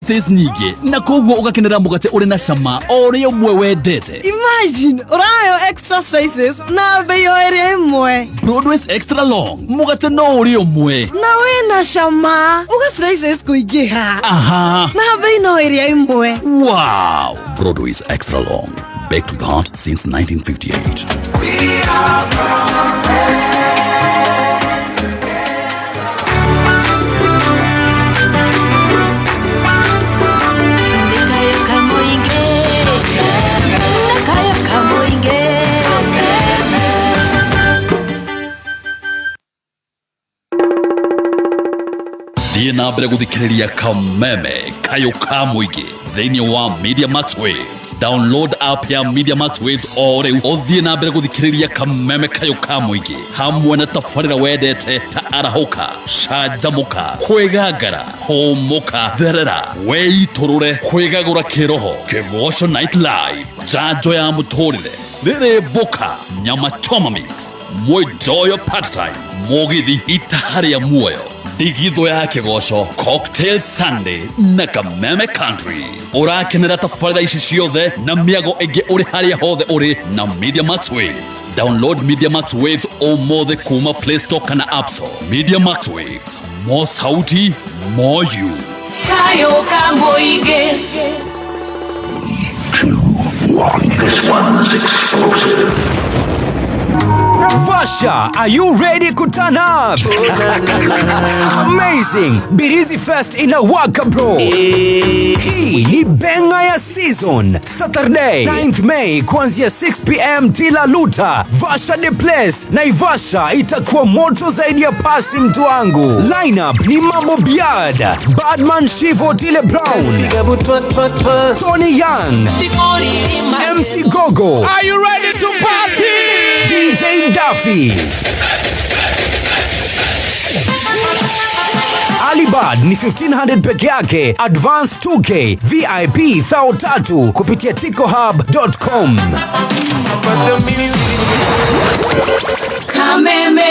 Slices nyingĩ na koguo ũgakenera mũgate ũrĩ na cama o ũrĩa ũmwe wendete. Imagine ũraheo extra slices na bei o ĩrĩa ĩmwe. Broadways extra long mũgate no ũrĩa ũmwe. Na wĩna cama uga slices kũingĩha. Aha. Na bei no ĩrĩa ĩmwe. Wow! Broadways extra long. Back to the heart since 1958. Thiĩ na mbere gũthikĩrĩria Kameme Kayũ ka Mũingĩ thĩinĩ wa Media Max Waves. Download app ya Media Max Waves o rĩu ũthiĩ na mbere gũthikĩrĩria Kameme Kayũ ka Mũingĩ hamwe na tabarĩra wendete ta arahũka, canjamũka, kwĩgangara, hũmũka, therera, wĩitũrũre, kwĩgagũra kĩroho, Kĩgoco Night Live, njanjo ya mũtũrĩre, rĩrĩ mbũka, nyama choma mix, mwenjoyo part time, mũgithi itaha rĩa muoyo, ndigithũ ya kĩgoco, cocktail Sunday na Kameme Country. Ũrakenera tabarĩra ici ciothe na mĩago ĩngĩ ũrĩ harĩa hothe ũrĩ na Media Max Waves. Download Media Max Waves ũmũthĩ kuma Play Store kana App Store. Media Max Waves, more sauti, more you. Kayo ka Mũingĩ. This one's explosive. Vasha, are you ready to turn up? Amazing! Birizi Fest inawaka bro. Hii ni benga ya season. Saturday 9th May kuanzia 6 p.m. Tila Luta, Vasha the place. Naivasha itakuwa moto zaidi ya pasi mtu wangu. Lineup ni Mambo Biad, Badman Shivo Tile Brown, Tony Young, MC Gogo. Are you ready to party? DJ Duffy. Alibad ni 1500 peke yake, advance 2K, VIP 3000 kupitia ticohub.com. Kameme.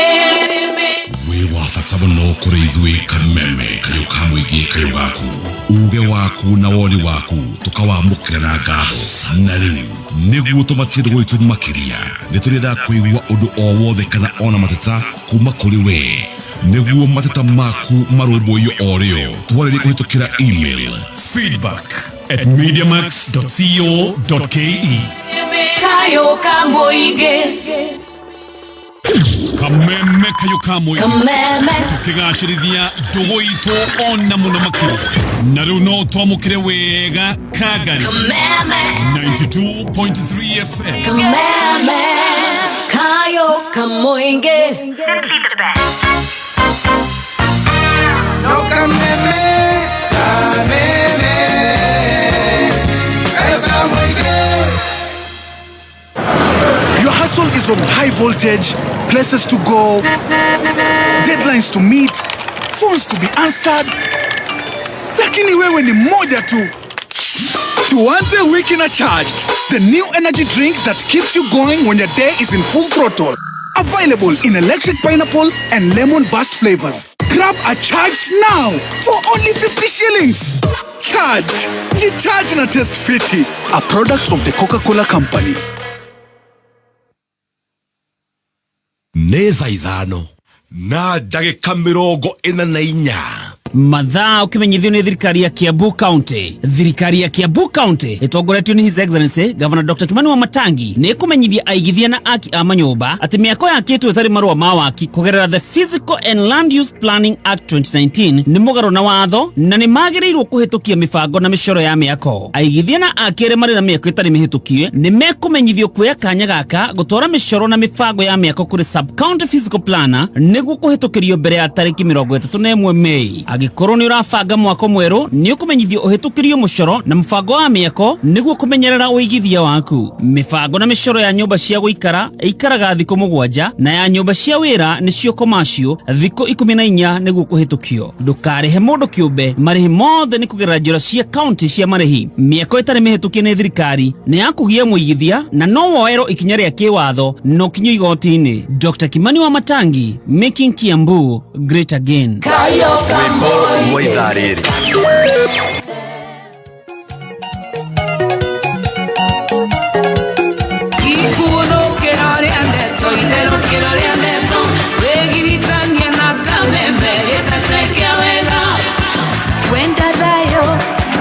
Wĩ wa bata mũno kũrĩ ithuĩ Kameme Kayũ ka Mũingĩ kayũ gaku uge waku na woni waku tũkawamũkĩra na ngatho. Na rĩu nĩguo tũmatie ndũgũ itũ makĩria nĩ tũrĩendaga kũigua ũndũ o wothe kana ona mateta kuma kũrĩ we nĩguo mateta maku marũmbũiyo o rĩo twarĩrie kũhĩtũkĩra email feedback@mediamax.co.ke. Kayo ka Mũingĩ. Kameme Kayũ ka Mũingĩ. Kameme. Tũkĩgacĩrithia ndũgũ itũ ona mũno makĩria na rĩu no twamũkĩre wega Kagari. Kameme. 92.3 FM. Kameme. Kayo ka Mũingĩ. Simply the best. No Kameme, Kameme, Kayo ka Mũingĩ. Your hustle is on high voltage, places to go, deadlines to meet, phones to be answered. Lakini wewe ni moja tu. Tuanze wiki na Charged, the new energy drink that keeps you going when your day is in full throttle. Available in electric pineapple and lemon burst flavors. Grab a Charged now for only 50 shillings. Charged. You charge na taste fiti. A product of the Coca-Cola Company. Nĩ thaa 5 na ndagĩka 44. Mathaa ũkĩmenyithio nĩ thirikari ya Kiambu County. Thirikari ya Kiambu County ĩtongoretio nĩ His Excellency Governor Dr. Kimani Wamatangi nĩ ĩkũmenyithia aigithia na aki a manyũmba atĩ mĩako yakĩtwo ĩtarĩ marũa ma waki kũgerera the Physical and Land Use Planning Act 2019 nĩ mũgarũ na watho na nĩ magĩrĩirwo kũhĩtũkia mĩbango na mĩcoro ya mĩako. Aigithia na aki arĩa marĩ na mĩako ĩtarĩ mĩhĩtũkie nĩ mekũmenyithio kuoya kanya gaka gũtwara mĩcoro na mĩbango ya mĩako kũrĩ sub-county physical planner nĩguo kũhĩtũkĩrio mbere ya tarĩki 31 Mei. Angĩkorwo nĩ ũrabanga mwako mwerũ nĩ ũkũmenyithio ũhĩtũkĩrio mũcoro na mũbango wa mĩako nĩguo kũmenyerera ũigithia waku. Mĩbango na mĩcoro ya nyũmba cia gũikara ĩikaraga thikũ 7 na ya nyũmba cia wĩra nĩcio commercial thikũ 14 nĩguo kũhĩtũkio. Ndũkarĩhe mũndũ kĩũmbe, marĩhi mothe nĩ kũgerera njĩra cia county cia marĩhi. Mĩako ĩtarĩ mĩhĩtũkie nĩ thirikari nĩ ya kũgia mũigithia na no woerwo ikinya rĩa kĩwatho na ũkinyio igoti-inĩ. Dr. Kimani Wamatangi, making Kiambu great again. Kayo ka Rwĩmbo rwa ithaa rĩrĩ.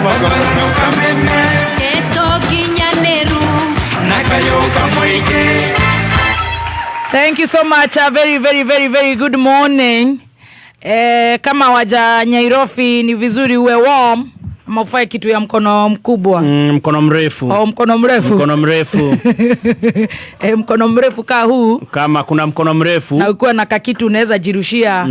Kameme Ndeto nginyanĩru na kayũ ka mũingĩ. Thank you so much. A very, very, very, very good morning. Kama waja Nyairobi ni vizuri uwe warm ama ufae kitu ya mkono mkubwa. Mkono mrefu. Oh, mkono mrefu. Mkono mrefu. Mkono mrefu kaa huu. Kama kuna mkono mrefu. Na ukiwa na kakitu unaweza jirushia.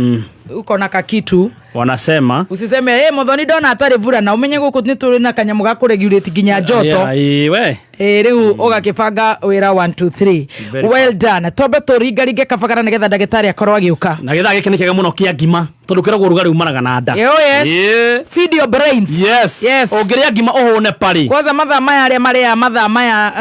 Uko na kakitu. Wanasema usiseme hey, Muthoni ndona atarĩ mbura na umenye gũkũ nĩ tũrĩ na kanyamũ ga kũregulate nginya njoto. Yeah, we. Rĩu ũgakĩbanga wĩra 1 2 3. Very Well done. Twambe tũringaringe kabagara nĩgetha ndagĩtarĩ akorwo agĩũka. Na gĩthaa gĩkĩ nĩ kĩega mũno kĩa ngima tondũ kĩragwo ũrugarĩ umanaga na nda. Oh, yes. Feed your brains. Yes. Yes. Ũngĩrĩa ngima ũhũne parĩ. Kwanza mathaa maya arĩa marĩaga mathaa maya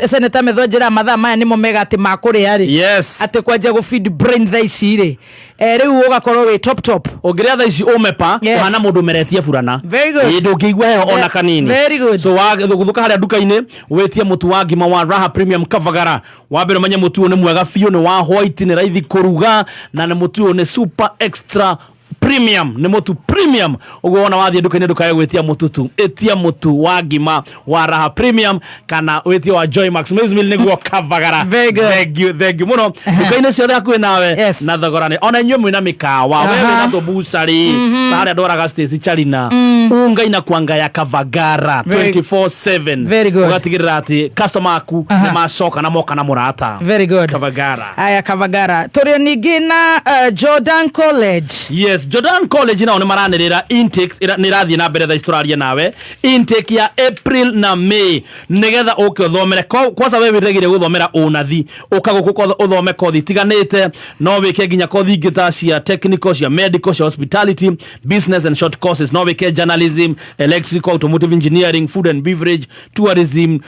seneta Metho njĩra mathaa maya nĩmo mega atĩ makũrĩa rĩ. Yes. Atĩ kwanjia gũ feed brain thaa ici rĩ. Rĩu ũgakorwo wĩ top top. Ũngĩrĩa thaa ici ũme pa Yes. ũhana mũndũ ũmeretie burana. Very good. Ĩ ndũngĩigua heho ona kanini. Very good. So wagũthũka harĩa nduka-inĩ wĩtie mũtu wa ngima wa Raha Premium Kavagara. Wa mbere ũmenye mũtu ũyũ nĩ mwega biũ, nĩ wa white, nĩ raithi kũruga na nĩ mũtu ũyũ nĩ super extra premium, nĩ mũtu premium. Ũguo wona wathiĩ nduka-inĩ ndũkae gwĩtia mũtu tu, ĩtia mũtu wa ngima wa Raha Premium kana wĩtie wa Joy Max Maize Meal nĩguo Kavagara. Very good. Thank you, thank you mũno. Nduka-inĩ ciothe hakuhĩ nawe. Yes. Na thogora nĩ ona inyuĩ mwĩna mĩkawa, we wĩna tũbucari ta harĩa ndwaraga Stacy Charina, unga inakuanga ya Kavagara 24/7. Very good. Ũgatigĩrĩra atĩ customer aku nĩ macoka na moka na mũrata. Very good. Kavagara. Aya Kavagara. Tũrĩ ningĩ na Jordan College. Yes, Jordan College nao nĩ maranĩrĩra intake nĩ ĩrathiĩ na mbere thaa ici tũraria nawe, intake ya April na May nĩgetha ũke ũthomere. Kwanza we wĩregire gũthomera ũnathi, ũka gũkũ ũthome kothi itiganĩte, no wĩke nginya kothi ingĩ ta cia technical, cia medical, cia hospitality, business and short courses, no wĩke journalism, electrical, automotive engineering, food and beverage, tourism,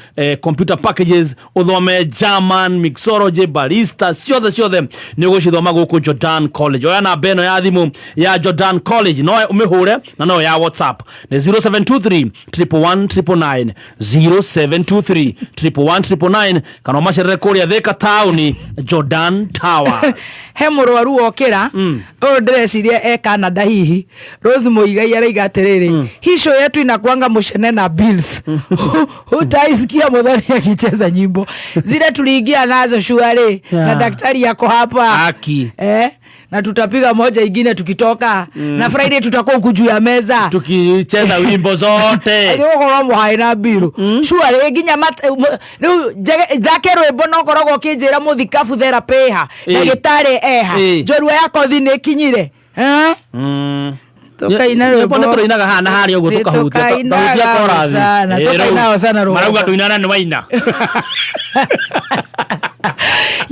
computer packages, ũthome German, mixology, barista, ciothe ciothe nĩ ũgũcithoma gũkũ Jordan College. Oya namba ĩno ya thimũ ya Jordan College, no ũmĩhũre na no ya WhatsApp nĩ 0723 111 999, 0723 111 999, kana ũmacerere kũrĩa Thika taũni Jordan Tower. He mũrwaru wokĩra ũyũ ndĩreciria e Canada hihi. Rose Muigai araiga atĩrĩrĩ, hii show yetu inakuanga mushene na bills. Hutaisikia Muthoni akicheza nyimbo zile tuliingia nazo shuare na daktari yako hapa. Aki. Na tutapiga moja ingine tukitoka. Na Friday tutakuwa huku juu ya meza tukicheza wimbo zote. Gũkorwo mũhaĩ na mbiru sure nginya rĩu thake rwĩmbo no koragwo ũkĩnjĩra mũthikabu therapy ha ndagĩtarĩ eha njorua ya kothi nĩ ĩkinyire. Tukaina rwĩmbo nĩ tũrainaga haha na harĩa ũguo tũkahutia tũkahutia korathi sana tukainaga sana rwĩmbo marauga tũinana nĩ waina.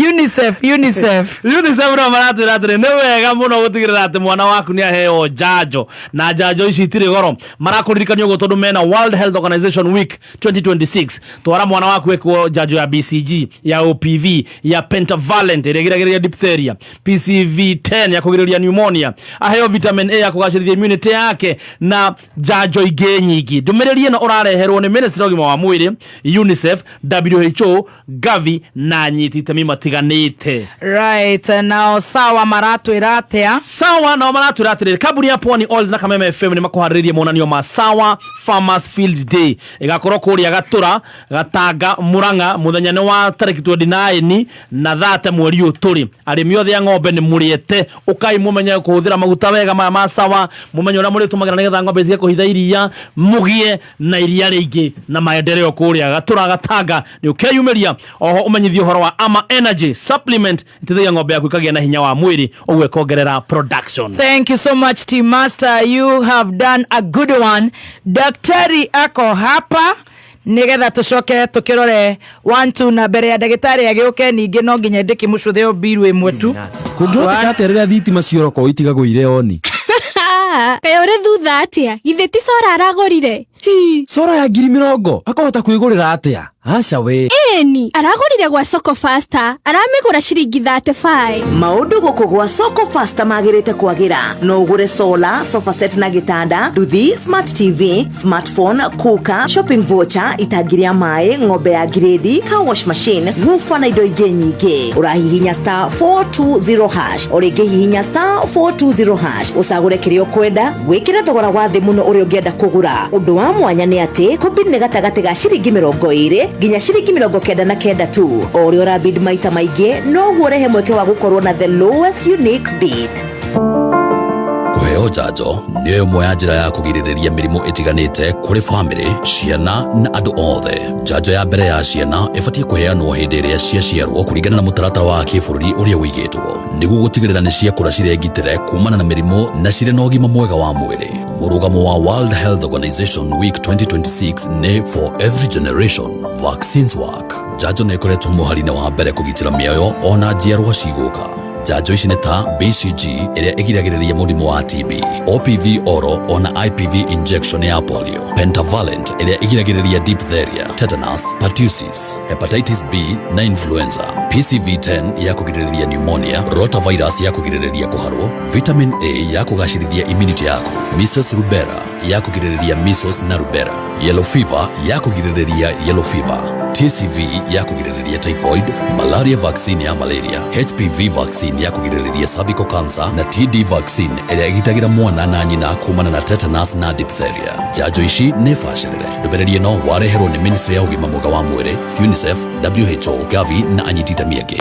UNICEF UNICEF UNICEF no maratwĩra atĩrĩ nĩ wega mũno gũtigĩrĩra atĩ mwana waku nĩ aheo njanjo na njanjo ici itirĩ goro. Marakũririkania ũguo tondũ mena World Health Organization Week 2026. Twara mwana waku ekwo njanjo ya BCG, ya OPV, ya pentavalent ĩrĩa ĩgiragĩrĩria diphtheria, PCV 10 ya kũgirĩrĩria pneumonia, aheo vitamin A ya kũgacĩrithia immunity yake na njanjo ingĩ nyingĩ. Ndũmĩrĩri ĩno ũrareherwo nĩ Ministry ya ũgima wa mwĩrĩ, UNICEF, WHO, Gavi na nyiti itemi matiganĩte. Right, now sawa maratwĩra atĩa? Sawa nao maratwĩra atĩrĩrĩ, kambuni ya Pwani Oils na Kameme FM nĩ makũharĩrĩrie monanio ma Sawa Farmers Field Day ĩgakorwo kũrĩa Gatũra, Gatanga, Murang'a mũthenya nĩ wa tarĩki 29 na 30 mweri ũyũ tũrĩ. Arĩmi othe a ng'ombe nĩ mũrĩete, ũkai mũmenye kũhũthĩra maguta wega maya ma Sawa, mũmenye ũrĩa mũrĩtũmagĩra nĩgetha ng'ombe citige kũhitha iria, mũgĩe na iria rĩingĩ na maendeleo kũrĩa Gatũra, Gatanga. Nĩ ũkeyumĩria oho ũmenyithie ũhoro wa Ama Energy Supplement iteithagia ng'ombe yaku ĩkagĩa na hinya wa mwĩrĩ ũguo ĩkongerera production. Thank you so much Team Master, you have done a good one. Daktari ako hapa nigetha tucoke tukirore 1 2 na mbere ya ndagĩtarĩ agĩũke ningĩ no nginya ndĩkĩmũcũthĩo mbiru ĩmwe tu. Kũngĩhoteka atĩa rĩrĩa thitima ciora itigagwo irĩ oni? Kaĩ ũrĩ thutha atĩa? Githĩ ti cora aragũrire? Hi, cora ya 20,000 akahota kwĩgũrĩra atĩa? Aca we. Ĩni, aragũrire gwa Soko Faster, aramĩgũra ciringi 35. Maũndũ gũkũ gwa Soko Faster magĩrĩte kwagĩra. No ũgũre solar, sofa set na gĩtanda, nduthi, smart TV, smartphone, cooker, shopping voucher, itangi rĩa maĩ, ng'ombe ya grade, car wash machine, woofer na indo ingĩ nyingĩ. Ũrahihinya star 420 hash, o rĩngĩ hihinya star 420 hash, ũcagũre kĩrĩa ũkwenda, wĩkĩre thogora wa thĩ mũno ũrĩa ũngĩenda kũgũra. Ũndũ wa Wa mwanya nĩ atĩ kũbid nĩ gatagatĩ ga ciringi 20 nginya ciringi 99 tu. O ũrĩa ũrabid maita maingĩ, noguo ũrehe mweke wa gũkorwo na the lowest unique bid. Kũheo njanjo nĩyo ĩmwe ya njĩra ya kũgirĩrĩria mĩrimũ ĩtiganĩte kũrĩ bamĩrĩ, ciana na andũ othe. Njanjo ya mbere ya ciana ĩbatiĩ kũheanwo hĩndĩ ĩrĩa ciaciarwo kũringana na mũtaratara wa kĩbũrũri ũrĩa ũigĩtwo, nĩguo gũtigĩrĩra nĩ ciakũra cirĩ ngitĩre kumana na mĩrimũ na cirĩ na ũgima mwega wa mwĩrĩ. Mũrũgamo wa World Health Organization Week 2026 nĩ "For every generation, vaccines work". Njanjo nĩ ĩkoretwo mũhari-inĩ wa mbere kũgitĩra mĩoyo ona njiarwa cigũka. Njanjo ici nĩ ta BCG ĩrĩa ĩgiragĩrĩria mũrimũ wa TB, OPV oro ona IPV injection ya polio, pentavalent ĩrĩa ĩgiragĩrĩria diphtheria, tetanus, pertussis, hepatitis B na influenza, PCV10 ya kũgirĩrĩria pneumonia, rotavirus ya kũgirĩrĩria kũharwo, vitamin A ya kũgacĩrithia immunity yaku, measles rubella ya kũgirĩrĩria measles na rubella, yellow fever ya kũgirĩrĩria yellow fever, TCV ya kũgirĩrĩria typhoid, malaria vaccine ya malaria, HPV vaccine ya kũgirĩrĩria cervical cancer na TD vaccine ĩrĩa ĩgitagĩra mwana na nyina kumana na tetanus na diphtheria. Njanjo ici nĩ bacĩrĩre. Ndũmĩrĩri ĩno wareherwo nĩ Ministry ya ũgima mwega wa mwĩrĩ, UNICEF, WHO, Gavi na anyiti itemi angĩ.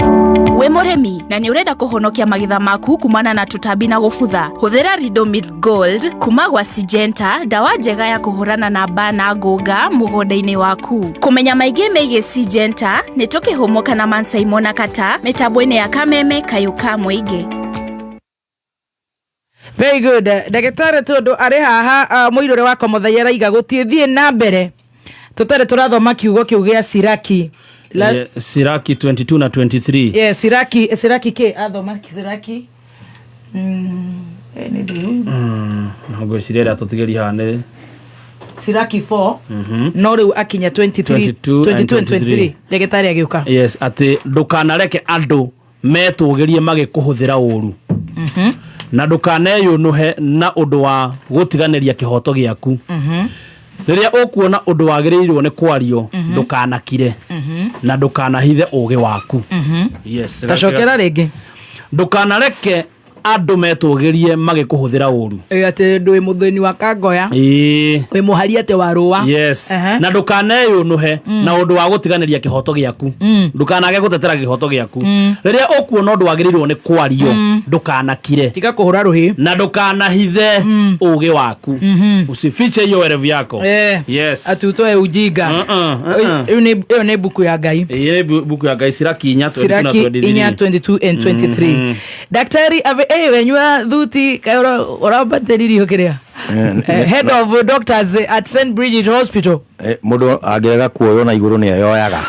Wĩ mũrĩmi na nĩ ũrenda kũhonokia magetha maku kumana na tũtambi na gũbutha, hũthĩra Ridomil Gold kuma gwa Syngenta, ndawa njega ya kũhũrana na mbaa na ngũnga mũgũnda-inĩ waku. Kũmenya maingĩ megiĩ Syngenta nĩ tũkĩhũmũka na Mansaimo na Kata mĩtambo-inĩ ya Kameme Kayũ ka Mũingĩ. Very good, ndagĩtarĩ. Tondũ arĩ haha, mũirũre wakwa mũthai araiga gũtiĩthiĩ na mbere tũtarĩ tũrathoma kiugo kĩu gĩa Siraki. Siraki 22 na 23. Yeah, Siraki, Siraki kĩ athoma Siraki. Nĩ ndĩu. Ngwĩciria ĩrĩa tũtigĩria haha nĩ Siraki 4 no rĩu akinya 23. 22 and 22 and 23, ndagĩtarĩ agĩũka. Yes, atĩ ndũkanareke andũ metũgĩrie magĩkũhũthĩra ũru, na ndũkaneyũnũhe na ũndũ wa gũtiganĩria kĩhoto gĩaku. Rĩrĩa ũkuona ũndũ wagĩrĩirwo nĩ kwario, ndũkanakire na ndũkanahithe ũgĩ waku. Yes. Tacokera rĩngĩ. Ndũkanareke andũ metũgĩrie magĩkũhũthĩra ũru. Ĩ, atĩ ndwĩ mũthĩni wa kangoya, wĩ mũhari atĩ wa rũa. Yes. Na ndũkaneyũnũhe na ũndũ wa gũtiganĩria kĩhoto gĩaku. Ndũkanage gũtetera kĩhoto gĩaku. Rĩrĩa ũkuona ũndũ wagĩrĩirwo nĩ kwario, ndũkanakire. Tiga kũhũra rũhĩ. Na ndũkanahithe ũgĩ waku. Usifiche hiyo werevu yako. Yes. Ati utoe ujinga. Ĩyo nĩ mbuku ya Ngai. Ĩĩ, nĩ buku ya Ngai, Siraki 4 22 na Siraki 23. 4 22 and 23. Daktari ave wenyua thuti kaĩ ũrambatĩririo kĩrĩa. Head of doctors at St Bridget Hospital. Mũndũ angĩrega kuoywo na igũrũ nĩ eyoyaga.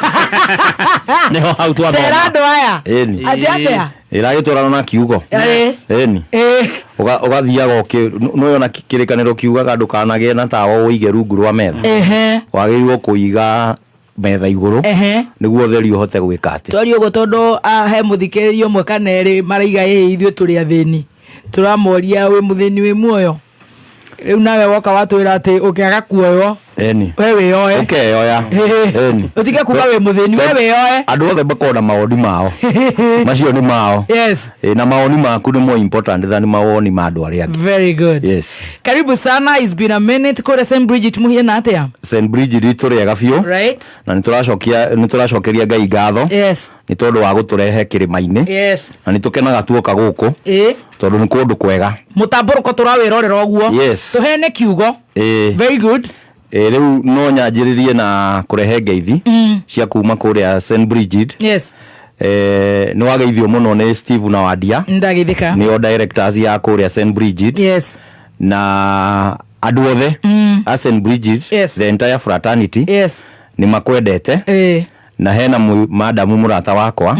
Nĩho hau twathoma. Tera andũ aya. Ĩni. Atĩ atĩa? Ĩragĩtwarana na kiugo. Ĩni. Ũgathiaga nĩwona kĩrĩkanĩro kiugaga ndũkanagĩe na tawa ũige rungu rwa metha. Wagĩrĩirwo kũiga metha igũrũ nĩguo ũtheri ũhote gwĩka atĩ. Twaria ũguo tondũ he mũthikĩrĩria ũmwe kana erĩ maraiga ĩ ithuĩ tũrĩ athĩni, tũramoria wĩ mũthĩni wĩ muoyo. Rĩu nawe woka watwĩra atĩ ũkĩaga kuoywo, Ĩni. we wĩyoe. Ũkeyoya. Ĩni. Ũtige kuga wĩ mũthĩni, we wĩyoe. Andũ othe makoragwo na mawoni mao, macio nĩ mao. Ĩ, na mawoni maku nĩ more important than mawoni ma andũ arĩa angĩ. Very good. Yes. Karibu sana, it's been a minute. Kũrĩa St Bridget mũhiana atĩa? St Bridget tũrĩ ega biũ. Na nĩ tũracokeria Ngai ngatho nĩ tondũ wa gũtũrehe kĩrĩma-inĩ. Na nĩ tũkenaga tuoka gũkũ tondũ nĩ kũndũ kwega. Mũtambũrũko tũrawĩrorera ũguo. Tũheane kiugo. Very good. Ĩ, rĩu no nyanjĩrĩrie na kũrehe ngeithi cia kuma kũrĩa St Bridget. Nĩ wageithio mũno nĩ Steve na Wadia. Ndageithĩka. Nĩo directors ya kũrĩa St Bridget. Na andũ othe a St Bridget, the entire fraternity, nĩ makwendete. Na hena madamu mũrata wakwa,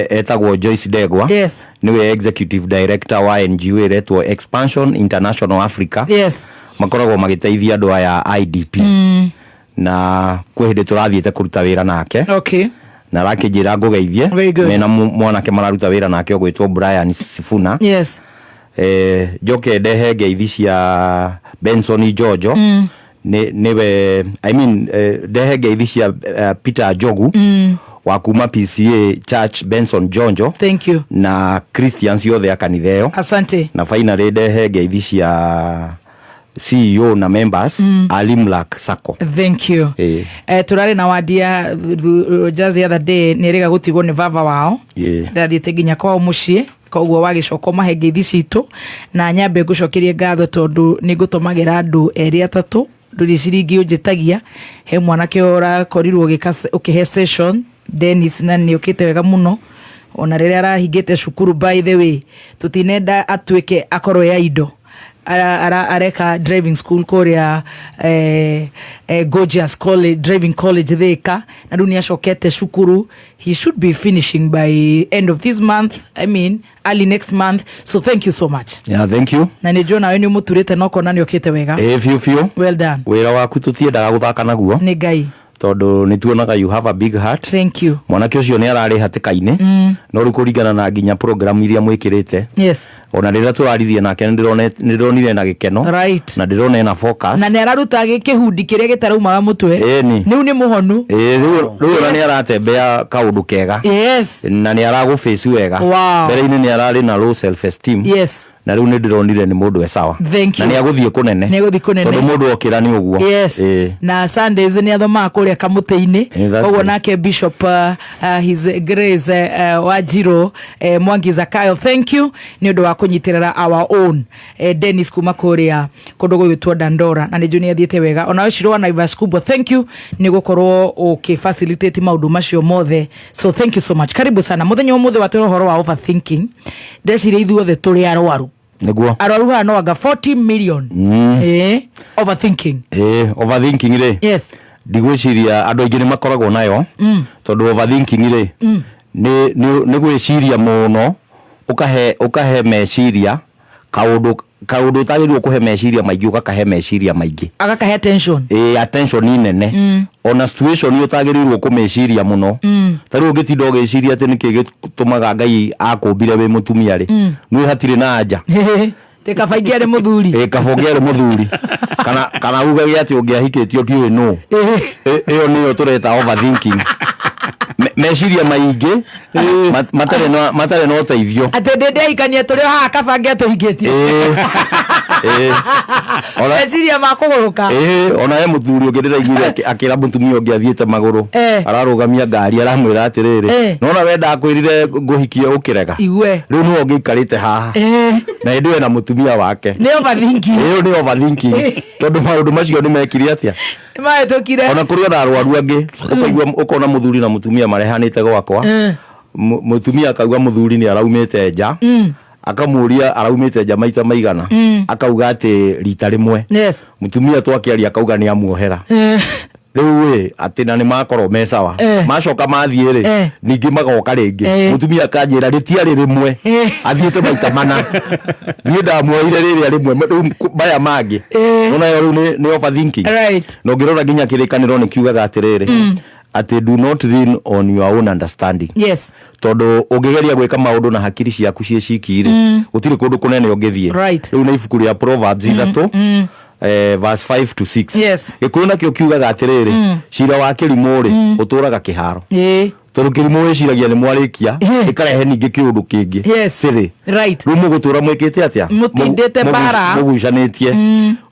etagwo Joyce Ndegwa. Nĩwe executive director wa NGO ĩretwo Expansion International Africa. Makoragwo magĩteithia andũ aya IDP. Na kwĩ hĩndĩ tũrathiĩte kũruta wĩra nake na arakĩnjĩra ngũgeithie. Very good. Mena mwanake mararuta wĩra nake ũgwĩtwo Brian Sifuna. Njoke ndehe ngeithi cia Benson Jojo. Nĩwe, I mean, ndehe ngeithi cia Peter Njogu wa kuma PCA Church Benson Jonjo. Thank you. Na Christians othe a kanitha ĩyo. Asante. Na finally ndehe ngeithi cia CEO na members a Limlac Sacco. Thank you. Turarĩ na wandia just the other day, nĩ rĩga gũtigwo nĩ baba wao. Ndathiĩte nginya kwao mũciĩ, koguo wagĩcoka ũmahe ngeithi citũ, na nyambe ngũcokerie ngatho tondũ nĩ ngũtũmagĩra andũ erĩ atatũ, ndũrĩ ciringi ũnjĩtagia. He mwanake ũrakorirwo ũkĩhe session, Dennis, na nĩ ũkĩte wega mũno ona rĩrĩa arahingĩte cukuru. By the way, tũtinenda atuĩke akorwo ya indo areka driving school kũrĩa Gorgeous College, Driving College Thika, na rĩu nĩ acokete cukuru. He should be finishing by end of this month, I mean early next month, so thank you so much. Yeah, thank you. Na nĩ njũĩ nawe nĩ ũmũturĩte na ũkona nĩ ũkĩte wega. Ĩ, biũ biũ. Well done. Wĩra waku tũtiendaga gũthaka naguo. Nĩ Ngai. Tondũ nĩ tuonaga you have a big heart. Thank you. Mwanake ũcio nĩ ararĩ hatĩka-inĩ, no rĩu kũringana na nginya program iria mwĩkĩrĩte, ona rĩrĩa tũraririe nake nĩ ndĩronire na gĩkeno na ndĩrona ena focus. Na nĩ araruta kĩhundi kĩrĩa gĩtaraumaga mũtwe. Ĩni. Rĩu nĩ mũhonu. Ĩ, rĩu ona nĩ aratembea kaũndũ kega na nĩ aragũface wega. Mbere-inĩ nĩ ararĩ na low self esteem, na rĩu nĩ ndĩronire nĩ mũndũ e sawa. Thank Na you. nĩ agũthiĩ kũnene. Nĩ agũthiĩ kũnene. Tondũ mũndũ okĩra nĩ ũguo. Na Sundays nĩ athomaga kũrĩa kamũtĩ-inĩ. That's Koguo right. nake Bishop His Grace Wanjiru Mwangi Zakayo, thank you nĩ ũndũ wa kũnyitĩrĩra our own Dennis kuma kũrĩa kũndũ gũgĩtwo Dandora, na nĩ njũĩ nĩ athiĩte wega. Onawe Shiro wa Naivas Kubwa, thank you nĩ gũkorwo ũkĩ facilitate maũndũ macio mothe, so thank you so much. Karibu sana. Mũthenya ũmũthĩ watwĩra ũhoro wa overthinking. Ndeciria ithuothe tũrĩ arwaru. Nĩguo. Arwaru haha no anga 40 million. Overthinking. Ĩ, overthinking rĩ, ndigwĩciria andũ aingĩ nĩ makoragwo nayo, tondũ overthinking rĩ, nĩ gwĩciria mũno, ũkahe meciria kaũndũ ũtagĩrĩirwo kũhe meciria maingĩ, ũgakahe meciria maingĩ. Agakahe attention. Ĩ, attention nene. Ona situation ũtagĩrĩirwo kũmĩciria mũno. Ta rĩu ũngĩtinda ũgĩciria atĩ nĩkĩ gĩtũmaga Ngai akũmbire wĩ mũtumia rĩ, nĩ hatirĩ na anja. Tĩ kaba ingĩ arĩ mũthuri. Ĩ, kaba ũngĩ arĩ mũthuri, kana ugage atĩ ũngĩahikĩtio ndiũĩ nũ. Ĩyo nĩyo tũreta overthinking. Meciria maingĩ matarĩ na ũteithio. Atĩ ndĩ ndĩahikania tũrĩ o haha, kaba angĩatũhikĩtie. Ĩ. Meciria ma kũgũrũka. Ĩ, ona he mũthuri ũngĩ ndĩraiguire akĩra mũtumia ũngĩ athiĩte magũrũ, ararũgamia ngari, aramwĩra atĩrĩrĩ, nona we ndakwĩrire ngũhikie ũkĩrega. Igue. Rĩu nĩwe ũngĩikarĩte haha. Na hĩndĩ ĩyo ena mũtumia wake. Nĩ overthinking. Ĩyo nĩ overthinking. Tondũ maũndũ macio nĩ mekire atĩa? Nĩ mahĩtũkire. Ona kũrĩ ona arwaru angĩ, ũkaigua ũkona mũthuri na mũtumia marehanĩte gwakwa. Mũtumia akauga mũthuri nĩ araumĩte nja. Akamũria araumĩte nja maita maigana. Akauga atĩ rita rĩmwe. Mũtumia twakĩaria akauga nĩ amuohera. Rĩu ĩ, atĩ na nĩ makorwo me sawa. Macoka mathiĩ rĩ, ningĩ magoka rĩngĩ. Mũtumia akanjĩra rĩtiarĩ rĩmwe. Athiĩte maita mana. Niĩ ndamuoire rĩrĩa rĩmwe, rĩu maya mangĩ. Nona yo rĩu nĩ overthinking. Na ũngĩrora nginya kĩrĩkanĩro nĩ kiugaga atĩrĩrĩ, atĩ do not lean on your own understanding. Tondũ ũngĩgeria gwĩka maũndũ na hakiri ciaku ciĩ ciki rĩ, gũtirĩ kũndũ kũnene ũngĩthiĩ. Rĩu nĩ ibuku rĩa Proverbs 3, verse 5 to 6. Gĩkũyũ nakĩo kiugaga atĩrĩrĩ, cira wa kĩrimũ rĩ, ũtũraga kĩharo. Tondũ kĩrimũ wĩciragia nĩ mwarĩkia, ĩkarehe ningĩ kĩũndũ kĩngĩ. Sĩrĩ. Rĩu mũgũtũra mwĩkĩte atĩa? Mũtindĩte mbara. Mũgucanĩtie.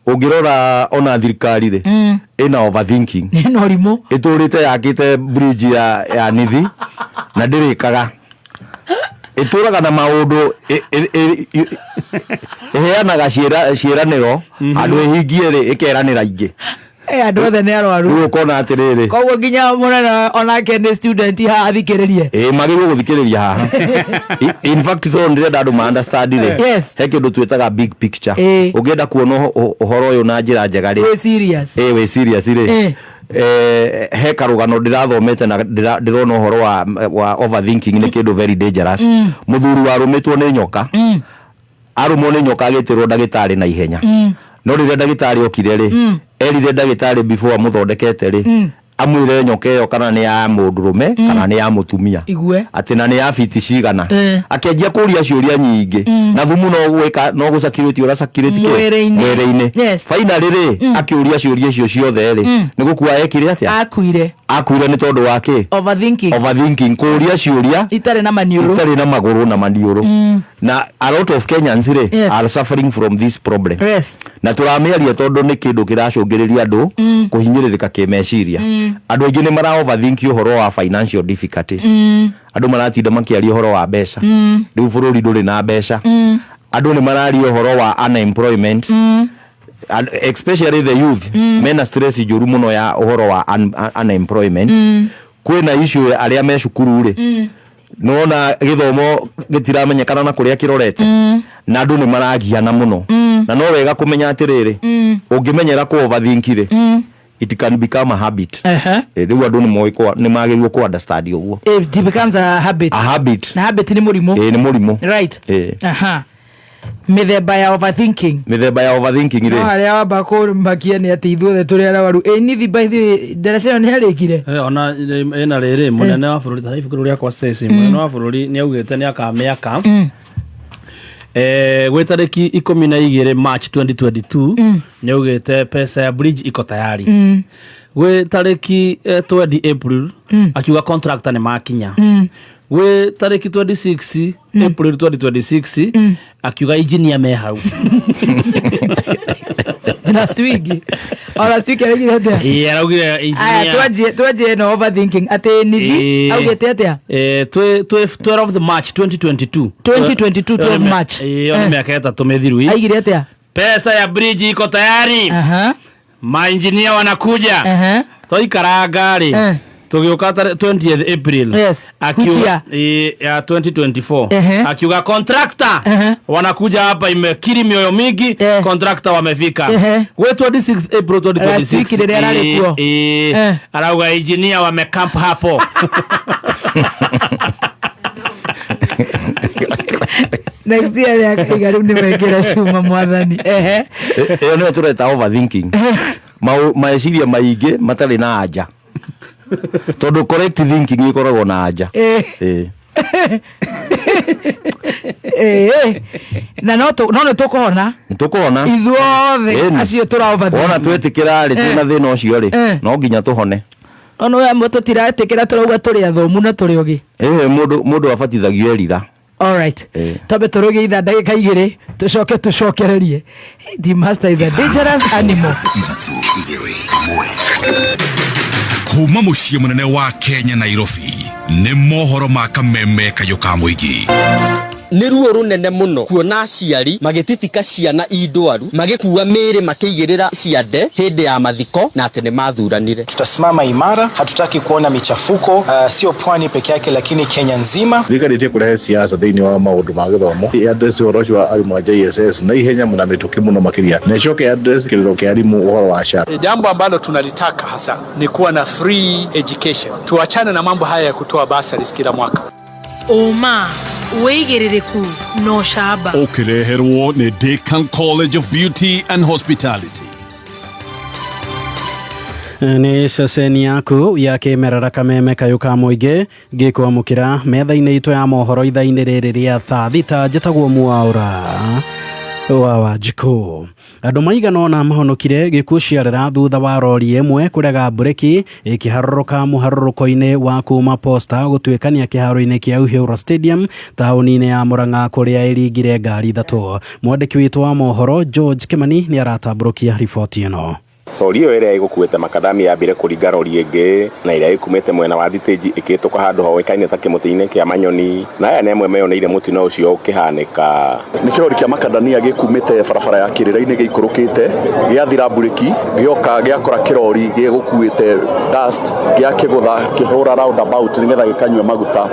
Ũngĩrora ona thirikari rĩ, ĩna overthinking. Ĩna ũrimũ. Ĩtũrĩte yakĩte bridge ya Nithi na ndĩrĩkaga. Ĩtũraga na maũndũ, ĩheanaga ciĩranĩro, handũ ĩhingie rĩ, ĩkeranĩra ingĩ. Andũ othe nĩ arwaru. Rĩu ũkona atĩrĩrĩ. Koguo nginya mũnene onake nĩ student haha athikĩrĩrie. Ĩ, magĩrĩirwo gũthikĩrĩria haha. In fact, tondũ ndĩrenda andũ ma understand rĩ, he kĩndũ twĩtaga big picture. Ũngĩenda kuona ũhoro ũyũ na njĩra njega rĩ, Wĩ serious. Ĩ, wĩ serious rĩ. He karũgano ndĩrathomete na ndĩrona ũhoro wa overthinking nĩ kĩndũ very dangerous. Mũthuri warũmĩtwo nĩ nyoka. Arũmwo nĩ nyoka agĩtĩrwo ndagĩtarĩ na ihenya. No rĩrĩa ndagĩtarĩ okire rĩ, erire ndagĩtarĩ before amũthondekete rĩ, Amwĩre nyoka ĩyo kana nĩ ya mũndũrũme kana nĩ ya mũtumia. Igue. Atĩ na nĩ ya fiti cigana. Akĩanjia kũria ciũria nyingĩ. Na thumu no gwĩka no gũcakirĩti ũracakirĩti kĩ? Mwĩrĩ-inĩ. Mwĩrĩ-inĩ. Yes. Finally rĩ, akĩũria ciũria icio ciothe rĩ, nĩ gũkua ekire atĩa? Akuire. Akuire nĩ tondũ wa kĩ? Overthinking. Overthinking, kũria ciũria itarĩ na maniũrũ. Itarĩ na magũrũ na maniũrũ. Na a lot of Kenyans rĩ are suffering from this problem. Na tũramĩaria tondũ nĩ kĩndũ kĩracũngĩrĩria andũ kũhinyĩrĩrĩka kĩmeciria. Andũ aingĩ nĩ mara overthink ũhoro wa financial difficulties. Andũ maratinda makĩaria ũhoro wa mbeca. Rĩu bũrũri ndũrĩ na mbeca. Andũ nĩ mararia ũhoro wa unemployment. And especially the youth mena stress njũru mũno ya ũhoro wa unemployment. Kwĩna issue arĩa me cukuru rĩ, nona gĩthomo gĩtiramenyekana na kũrĩa kĩrorete, na andũ nĩ maragiana mũno. Na no wega kũmenya atĩrĩrĩ, ũngĩmenyera kũ overthink rĩ, it can become a habit. Rĩu andũ nĩ moĩ nĩ magĩrĩirwo kũ understand ũguo. It becomes a habit. A habit. Na habit nĩ mũrimũ. Ĩ, nĩ mũrimũ. Right. Ĩ. Aha. Mĩthemba ya overthinking. Mĩthemba ya overthinking No rĩ, harĩa wamba kũmakia nĩ atĩ ithuothe tũrĩ arwaru. Ĩ nithi by the way, ndaraca ĩyo nĩ yarĩkire. Ona ĩna rĩrĩ, mũnene wa bũrũri tara ibuku rĩakwa ceci, mũnene wa bũrũri nĩ augĩte nĩ akamĩaka. Gwĩ tarĩki 12 March 2022 nĩ augĩte pesa ya bridge iko tayari. Gwĩ tarĩki 20 April akiuga contractor nĩ makinya. Gwĩ tarĩki 26 April 2026 akiuga engineer me hau. Last week. O last week araugire atĩa? Ĩ, araugire Aya, engineer twanjie no overthinking atĩ nithi augĩte atĩa? 12 March 2022. 2022, 12 March. Ĩyo nĩ mĩaka 3 mĩthiru. Aigire atĩa? Pesa ya bridge iko tayari. Mainjinia wanakuja. Tũikaranga rĩ, tũgĩũka 20th April. Yes. Akiuga Which year? Ya 2024. Akiuga contractor wanakuja hapa, imekiri mioyo mingi, contractor wamefika. Gwĩ 26 April Last week 2026 rĩrĩa ararĩ kuo. Arauga engineer wamecamp hapo. Next year rĩa akaiga rĩu nĩ mekĩra cuma mwathani. Ehe. Ĩyo nĩyo tũreta overthinking. Meciria maingĩ matarĩ na anja, tondũ correct thinking ĩkoragwo na anja. Ĩ. Na no nĩ tũkũhona. Nĩ tũkũhona. Ithuothe Ĩni. acio tũra overthink. Wona twĩtĩkĩra rĩ, twĩna thĩna ũcio rĩ, no nginya tũhone. Ono we amwe tũtiretĩkĩra, tũrauga tũrĩ athomu na tũrĩ ogĩ. Ĩ, mũndũ abatithagio erira. Alright. Twambe tũrũgie ithaa ndagĩka 2 tũcoke tũcokererie. The master is a dangerous animal. Kuma mũciĩ mũnene wa Kenya Nairobi, nĩ mohoro ma kameme kayũ ka mũingĩ. Nĩ ruo rũnene mũno kuona aciari magĩtitika ciana indwaru magĩkua mĩĩrĩ makĩigĩrĩra ciande hĩndĩ ya mathiko na atĩ nĩ mathuranire. Tutasimama imara, hatutaki kuona michafuko, sio pwani peke yake lakini Kenya nzima. Thirikari ĩtie kũrehe siasa thĩinĩ wa maũndũ ma gĩthomo, ĩ-address ũhoro ũcio wa arimũ a JSS na ihenya mũno na mĩtũkĩ mũno makĩria, na ĩcoke address kĩrĩro kĩa arimũ ũhoro wa SHA. Jambo ambalo tunalitaka hasa ni kuwa na free education. Tuachane na mambo haya ya kutoa bursaries kila mwaka. Ũma, wĩigĩrĩrĩku na ũcamba. Ũkĩreherwo nĩ Decan College of Beauty and Hospitality. Nĩ ceceni yaku ya kĩmerera kameme kayũ ka mũingĩ ngĩkwamũkĩra metha-inĩ itũ ya mohoro ithaa-inĩ rĩrĩ rĩa thaa 6. Njĩtagwo Mwaũra wa Wanjikũ. Andũ maigana ũna mahonokire gĩkuũ ciarera thutha wa rori ĩmwe kũrega mbureki ĩkĩharũrũka mũharũrũko-inĩ wa kuma Posta gũtuĩkania kĩharo-inĩ kĩa Uhuru Stadium taũni-inĩ ya Murang'a kũrĩa ĩringire ngari 3. Mwandĩki witũ wa mohoro George Kimani nĩ aratambũrũkia riboti ĩno. Rori ĩyo ĩrĩa ĩgũkuĩte makadamia yambire kũringa rori ĩngĩ na ĩrĩa ĩkumĩte mwena wa thitĩnji ĩkĩhĩtũka handũ hoĩkaine ta kĩmũtĩ-inĩ kĩa manyoni, na aya nĩ amwe meyoneire mũtino ũcio ũkĩhanĩka. Nĩ kĩrori kĩa makadamia gĩkumĩte barabara ya kĩrĩra-inĩ gĩikũrũkĩte gĩathira mburĩki gĩoka gĩakora kĩrori gĩgũkuĩte dust gĩakĩgũtha kĩhũra roundabout nĩgetha gĩkanyue maguta,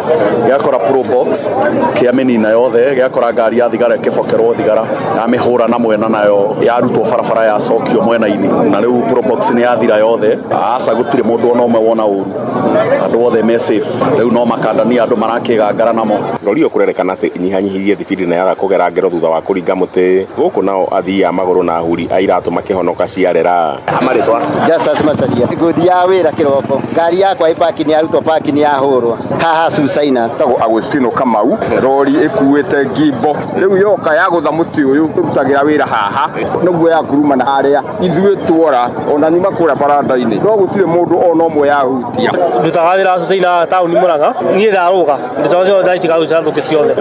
gĩakora probox kĩamĩnina yothe, gĩakora ngari ya thigara ĩkĩbokerwo thigara yamĩhũra na mwena nayo yarutwo barabara yacokio mwena-inĩ, na Na rĩu probox nĩ yathira yothe. Aca gũtirĩ mũndũ ona ũmwe wona ũru, andũ othe me safe. Rĩu no makandania andũ marakĩgangara namo. Rori ĩyo kũrerĩkana atĩ ĩnyihanyihirie thibindi na yaga kũgera ngero thutha wa kũringa mũtĩ, gũkũ nao athii a magũrũ na ahuri a iratũ makĩhonoka ciarera. Marĩtwa Justus Macharia. Ngũthiaga wĩra kĩroko, ngari yakwa ĩ parking, yarutwo parking yahũrwo haha Susaina. Tagwo Agustino Kamau, rori ĩkuĩte ngimbo rĩu yoka yagũtha mũtĩ ũyũ tũrutagĩra wĩra haha nĩguo yakuruma na harĩa ithuĩ tuora ona nyuma kũrĩa baranda-inĩ no gũtirĩ mũndũ ona ũmwe yahutia. Ndutaga wĩra Susaina taũni Murang'a, niĩ ndarũga indo ciothe ndaitika rĩu ciathũke ciothe,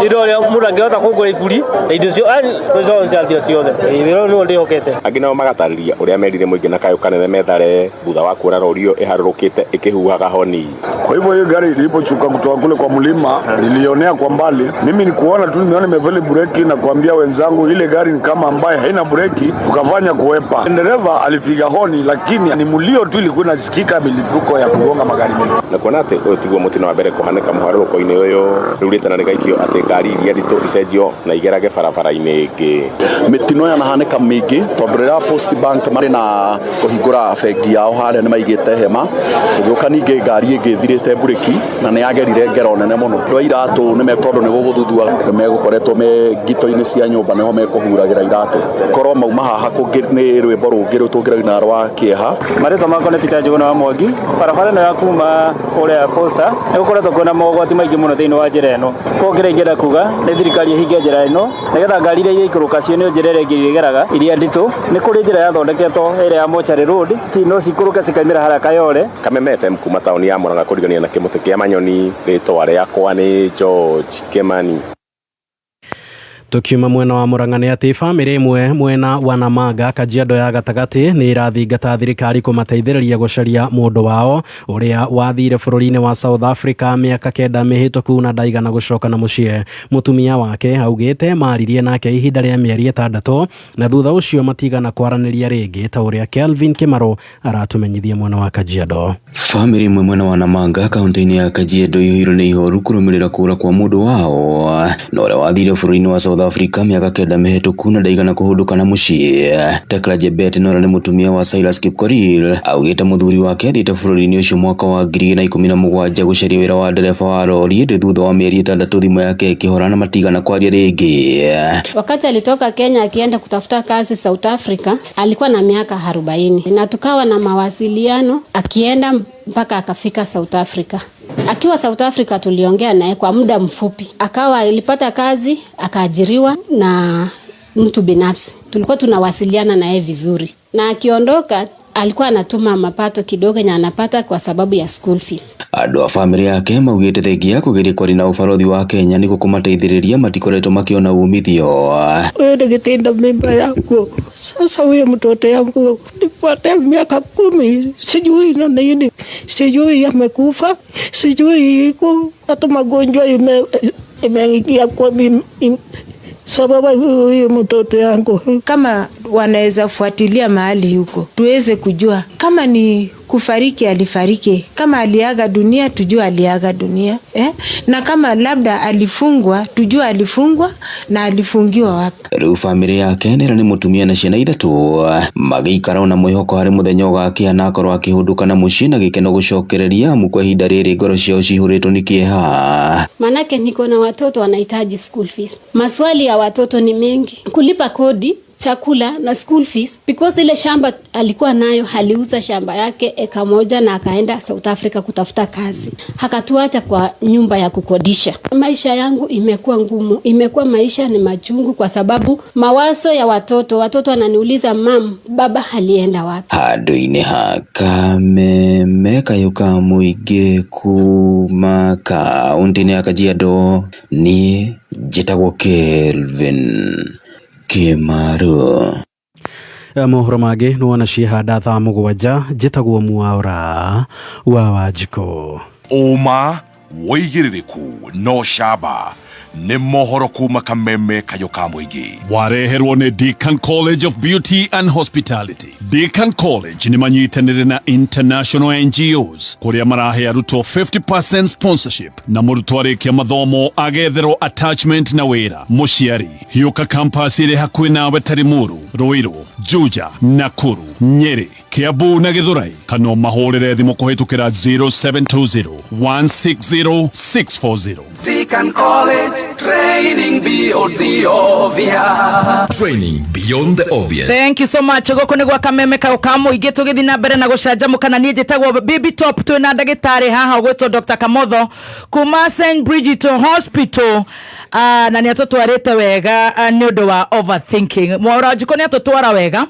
indo ũrĩa mũndũ angĩhota kũngũra iburi na indo cio yani ciothe ciathira ciothe. Wĩra ũyũ nĩguo ndĩhokete. Angĩ nao magatarĩria ũrĩa merire mũingĩ na kayũ kanene methare thutha wa kuona rori ĩyo ĩharũrũkĩte ĩkĩhuhaga honi. Kwa hivyo hiyo gari iliposhuka kutoka kule kwa mlima nilionea kwa mbali, mimi ni kuona tu nimeona imefeli breki na kuambia wenzangu ile gari ni kama ambaye haina breki, tukafanya kuwepa. Dereva alipiga honi, lakini ni mlio tu ilikuwa inasikika, milipuko ya kugonga magari mengi. Na kuona atĩ ũyũ tiguo mũtino wa mbere kũhanĩka mũharũrũko-inĩ ũyũ, rĩu rĩtana rĩgaikio atĩ ngari iria nditũ icenjio na igerage barabara-inĩ ĩngĩ. Mĩtino yanahanĩka mĩingĩ tondũ rĩrĩa Post Bank marĩ na kũhingũra bengi yao harĩa nĩ maigĩte hema, gũgĩũka ningĩ ngari ĩngĩ ĩthirĩte mburĩki na nĩ yagerire ngero nene mũno. Andũ a iratũ nĩ tondũ nĩ gũgũthuthua nĩ megũkoretwo me ngito-inĩ cia nyũmba nĩho mekũhuragĩra iratũ. Korwo mauma haha kũngĩ nĩ rwĩmbo rũngĩ rũu tũngĩraina rwa kĩeha. Marĩtwa makwa nĩ Peter Njuguna wa Mwangi. Barabara ĩno ya kuma kũrĩa Posta nĩ gũkoretwo kwĩna mogwati maingĩ mũno thĩinĩ wa njĩra ĩno. Koguo kĩrĩa ingĩenda kuga nĩ thirikari ĩhinge njĩra ĩno nĩgetha ngari iria igĩikũrũka cionio njĩra ĩrĩa ĩngĩ igeraga iria nditũ. Nĩ kũrĩ njĩra yathondeketwo ĩrĩa ya Mochari Road, no cikũrũke cikaumĩra harĩa Kayole. Kameme FM kuma taũni ya Murang'a kũrigania na kĩmũtĩ kĩa Manyoni, rĩtwa rĩakwa nĩ George Kimani. Tukiuma mwena wa Murang'a nĩ atĩ bamĩrĩ ĩmwe mwena wa Namanga Kajiado ya gatagatĩ nĩ ĩrathingata thirikari kũmateithĩrĩria gũcaria mũndũ wao ũrĩa wathire bũrũri-inĩ wa South Africa mĩaka 9 mĩhĩtũku na ndaigana gũcoka na mũciĩ. Mũtumia wake augĩte maririe nake ihinda rĩa mĩeri 6 na thutha ũcio matigana kwaranĩria rĩngĩ, ta ũrĩa Kelvin Kimaro aratũmenyithia mwena wa Kajiado. Bamĩrĩ ĩmwe mwena wa Namanga kaunti-inĩ ya Kajiado ĩiyũirwo nĩ ihoru kũrũmĩrĩra kũũra kwa mũndũ wao na ũrĩa wathire bũrũri-inĩ wa South Africa mĩaka 9 mĩhĩtũku na ndaigana kũhũndũka na mũciĩ. Tekla Jebet na ũrĩa nĩ mũtumia wa Silas Kipkorir augĩte mũthuri wake athiĩte bũrũri-inĩ ũcio mwaka wa 2017 gũcaria wĩra wa ndereba wa rori ĩndĩ thutha wa mĩeri 6 thimũ yake ĩkĩhora na matigana kwaria rĩngĩ. Wakati alitoka Kenya akienda kutafuta kazi South Africa alikuwa na miaka 40 na tukawa na mawasiliano akienda mpaka akafika South Africa. Akiwa South Africa tuliongea naye kwa muda mfupi. Akawa alipata kazi, akaajiriwa na mtu binafsi. Tulikuwa tunawasiliana naye vizuri. Na akiondoka alikuwa anatuma mapato kidogo na anapata kwa sababu ya school fees. Andũ a bamĩrĩ yake maugĩte thengia kũgeria kwaria na ũbarũthi wa Kenya nĩguo kũmateithĩrĩria matikoretwo makĩona umithio. Wewe nikitenda mimba yangu sasa, huyo mtoto yangu nipate miaka 10, sijui na nini, sijui amekufa, sijui iko hata magonjwa imeingia kwa mimi sababu huyu mtoto yangu. Kama wanaweza fuatilia mahali huko tuweze kujua kama ni kufariki alifariki, kama aliaga dunia tujue aliaga dunia, na kama labda alifungwa tujue alifungwa na alifungiwa wapi. Rĩu bamĩrĩ yake nĩra nĩ mũtumia na ciana 3 magĩikara na mwĩhoko harĩ mũthenya ũgakĩa na akorwo akĩhũndũka na mũciĩ na gĩkeno gũcokereria amu kwa ihinda rĩrĩ ngoro ciao cihũrĩtwo nĩ kĩeha. Manake niko na watoto wanahitaji school fees. Maswali ya watoto ni mengi, kulipa kodi, chakula na school fees, because ile shamba alikuwa nayo aliuza shamba yake eka 1 na akaenda South Africa kutafuta kazi. Hakatuacha kwa nyumba ya kukodisha. Maisha yangu imekuwa ngumu, imekuwa maisha ni machungu kwa sababu mawazo ya watoto wananiuliza mam, baba alienda wapi? Handũ-inĩ ha Kameme kayũ ka mũingĩ kuma kaunti-inĩ ya Kajiado, niĩ njĩtagwo Kelvin Kimaru. Mohoro mangĩ nĩ wona ciehanda thaa 7 njĩtagwo Mwaura wa Wanjikũ. Ũma wĩigĩrĩrĩku no camba Nĩ mohoro kuma Kameme kayũ ka mũingĩ. Wareherwo nĩ Deakin College of Beauty and Hospitality. Deakin College nĩ manyitanĩire na international NGOs kũrĩa marahe arutwo 50% sponsorship na mũrutwo arĩkia mathomo agetherwo attachment na wĩra. Mũciari hiũka campus ĩrĩ hakuhĩ nawe ta Limuru, Ruiru, Juja, Nakuru, Nyeri, Kiambu na Githurai, kana ũmahũrĩre thimũ kũhĩtũkĩra 0720 160 640. Deakin College, training beyond the obvious. Training beyond the obvious. Thank you so much. Gũkũ nĩ gwa Kameme kau ka mũingĩ, tũgĩthiĩ na mbere na gũcanjamũka, na niĩ njĩtagwo Baby Top. Twĩ na ndagĩtarĩ haha ũgwĩtwo Dr. Kamotho kuma St Bridget Hospital, na nĩ atũtwarĩte wega nĩ ũndũ wa overthinking. Mwaũra Njukũ nĩ atũtwara wega.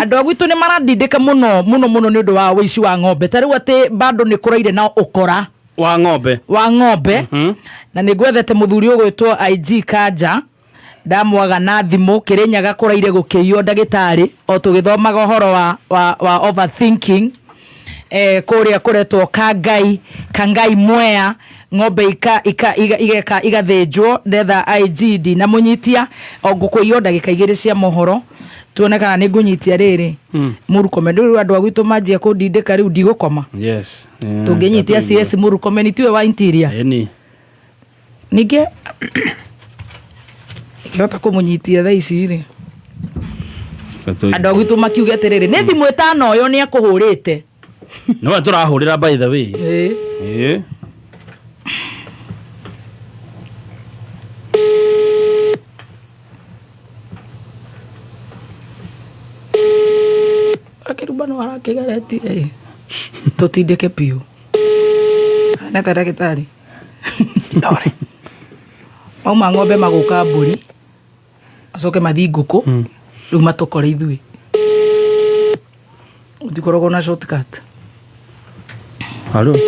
Andũ a gwitũ nĩ marandindĩka mũno mũno mũno nĩ ũndũ wa ũici wa ng'ombe, ta rĩu atĩ bado nĩ kũraire na ũkora wa ng'ombe. Wa ng'ombe. Na nĩ ngwethete mũthuri ũgwĩtwo IG Kanja, ndamwaga na thimũ. Kĩrĩnyaga kũraire gũkĩiywo, ndagĩtarĩ, o tũgĩthomaga ũhoro wa overthinking, kũrĩa kũretwo Kangai, Kangai Mwea, ng'ombe ika ika iga igeka igathĩnjwo. Ndetha IG ndinamũnyitia, o ngũkũiywo ndagĩka 2 cia mohoro, tuone kana nĩ ngũnyitia rĩrĩ. Mũrukome rĩu, andũ a gwitũ manjia kũndindĩka, rĩu ndigũkoma. Tũngĩnyitia CS Mũrukome tiwe wa interior. Ĩni. Ningĩ ingĩhota kũmũnyitia thaa ici rĩ, andũ a gwitũ makiuge atĩrĩrĩ, nĩ thimũ ĩtano ũyũ nĩ ekũhũrĩte. Nĩwe tũrahũrĩra, by the way. Ĩĩ. Ĩĩ. Akĩruba no arakĩgeretie tũtindĩke biũ neta ndagĩtarĩ ndore mauma ng'ombe magũka mbũri, acoke mathiĩ ngũkũ, rĩu matũkore ithuĩ ũtikoragwo na shortcut. Halo.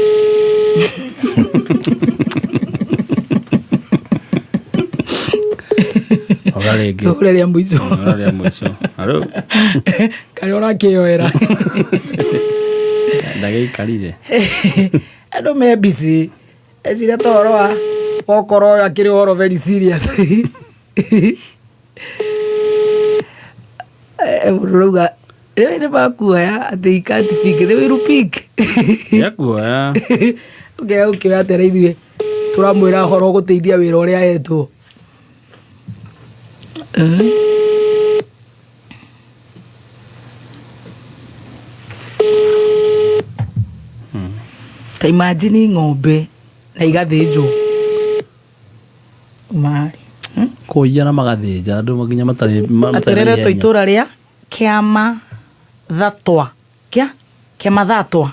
Oga rĩngĩ. Tũhũre rĩa mũico. Hũra rĩa mũico. Halo. Karĩa ũrakĩyoera. Ndagĩikarire. Andũ me busy, eciria ta ũhoro wa okorwo ũyũ akĩrĩ ũhoro very serious. Mũndũ ũrauga rĩu nĩ makuoya atĩ he can't pick, they will pick. Nĩakuoya. Ũngĩaga gũkĩoya atĩa na ithuĩ tũramwĩra ũhoro ũgũteithia wĩra ũrĩa ahetwo. Ta imagine ng'ombe na igathĩnjwo marĩ Kũiya na magathĩnja andũ nginya matarĩ matarĩ na atĩrĩrĩtwo ihenya. Itũra rĩa Kĩamathatwa, kĩa Kĩamathatwa.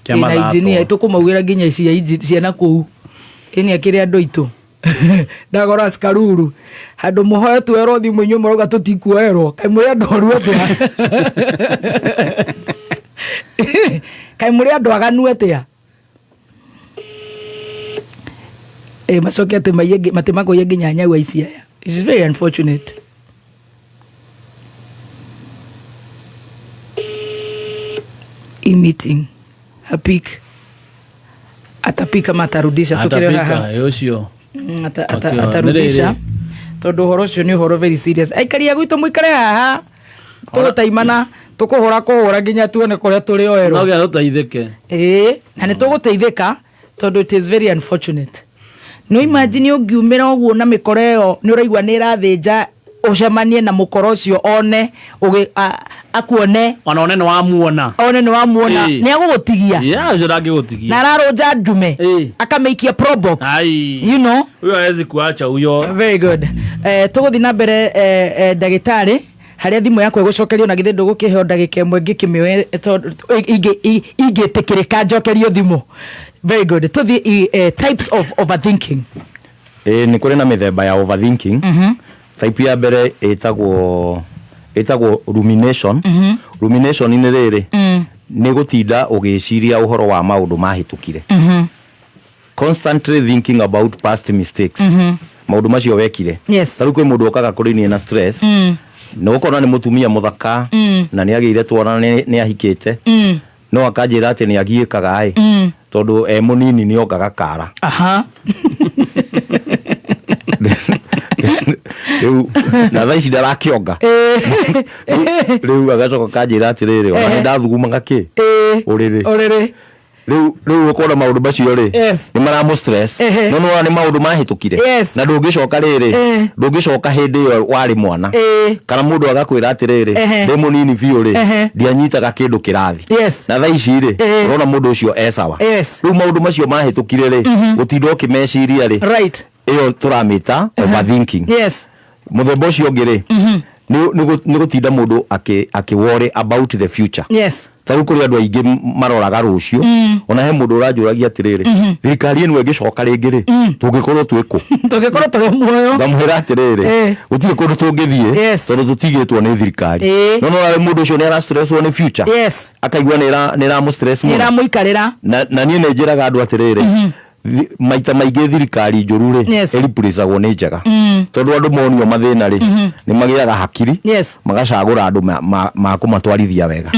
Kĩamathatwa. Na engineer tũkũmaugĩra nginya cia ciana kũu ĩni akĩrĩ andũ aitũ ndagora cikaruru handũ mũhoe tuoerwo thimũ, inyuĩ mũrauga tũtikuoerwo. Kaĩ mũrĩ andũ oru atĩa? Kaĩ mũrĩ andũ aganu atĩa? Macoke atĩ maiye matĩ makũiye nginya nyau aici aya. It is very unfortunate. E meeting apik atapika ama atarudisha tukĩrĩ Atapika, haha. ĩ ũcio. Akĩoya. Atarudisha Nĩ rĩrĩ. Tondũ ũhoro ũcio nĩ ũhoro very serious. Aikari a gwitũ, mũikare haha, tũgũtaimana, tũkũhũra kũhũra nginya tuone kũrĩa tũrĩoerwo. No nginya tũteithĩke. Ĩĩ, na nĩ tũgũteithĩka tondũ it is very unfortunate. No imagine ũngiumĩra ũguo na mĩkora ĩyo nĩ ũraigua nĩ ĩrathĩnja, ũcemanie na mũkora ũcio, one akuone. Ona one nĩ wamuona. One nĩ wamuona. Ĩĩ. Nĩ agũgũtigia. Yeah, ũcio ndangĩgũtigia. Na ararũnja ndume akamĩikia probox. Ai. You know. Huyo hawezi kuacha huyo. Very good. Tũgũthiĩ na mbere, ndagĩtarĩ, harĩa thimũ yakwa ĩgũcokerio, na githĩ ndũgũkĩheo ndagĩka ĩmwe ngĩkĩmĩoe tondũ ingĩtĩkĩrĩka njokerio thimũ. Very good. Tũthiĩ types of overthinking. Ĩĩ, nĩ kũrĩ na mĩthemba ya overthinking. Type ya mbere ĩtagwo rumination. Rumination nĩ rĩrĩ, nĩ gũtinda ũgĩciria ũhoro wa maũndũ mahĩtũkire, constantly thinking about past mistakes, maũndũ macio wekire. Ta rĩu kwĩ mũndũ okaga kũrĩ niĩ na stress, nĩ gũkorwo nĩ mũtumia mũthaka na nĩ agĩire twana, nĩ ahikĩte, no akanjĩra atĩ nĩ agiĩkaga ĩ tondũ e mũnini nĩ ongaga kara. Rĩu na thaa ici ndarakĩonga. Rĩu agacoka kanjĩra atĩrĩrĩ, ona nĩ ndathugumaga kĩ ũrĩrĩ. Ũrĩrĩ. Rĩu ũkona maũndũ macio rĩ, nĩ maramũ stress. No nĩwona nĩ maũndũ mahĩtũkire. Na ndũngĩcoka rĩrĩ, ndũngĩcoka hĩndĩ ĩyo warĩ mwana. Kana mũndũ agakwĩra atĩrĩrĩ, ndĩ mũnini biũ rĩ, ndianyitaga kĩndũ kĩrathi. Na thaa ici rĩ, ũrona mũndũ ũcio e sawa. Rĩu maũndũ macio mahĩtũkire rĩ, gũtinda ũkĩmeciria rĩ, ĩyo tũramĩta overthinking. Mũthemba ũcio ũngĩ rĩ, nĩ gũtinda mũndũ akĩ worry about the future. Ta rĩu kũrĩ andũ aingĩ maroraga rũciũ. Ona he mũndũ ũranjũragia atĩrĩrĩ, thirikari ĩno ĩngĩcoka rĩngĩ rĩ, tũngĩkorwo twĩ kũ? Tũngĩkorwo tũrĩ muoyo. Ngamwĩra atĩrĩrĩ, gũtirĩ kũndũ tũngĩthiĩ, tondũ tũtigĩtwo nĩ thirikari. No nĩwona mũndũ ũcio nĩ arastresswo nĩ future. Akaigua nĩ ĩramũ stress Nĩ mũno. ĩramũikarĩra. Na niĩ nĩ njĩraga andũ atĩrĩrĩ, maita maingĩ thirikari njũru rĩ, ĩreplaceagwo nĩ njega. Tondũ andũ monio mathĩna rĩ, nĩ magĩaga hakiri, magacagũra andũ ma kũmatwarithia wega.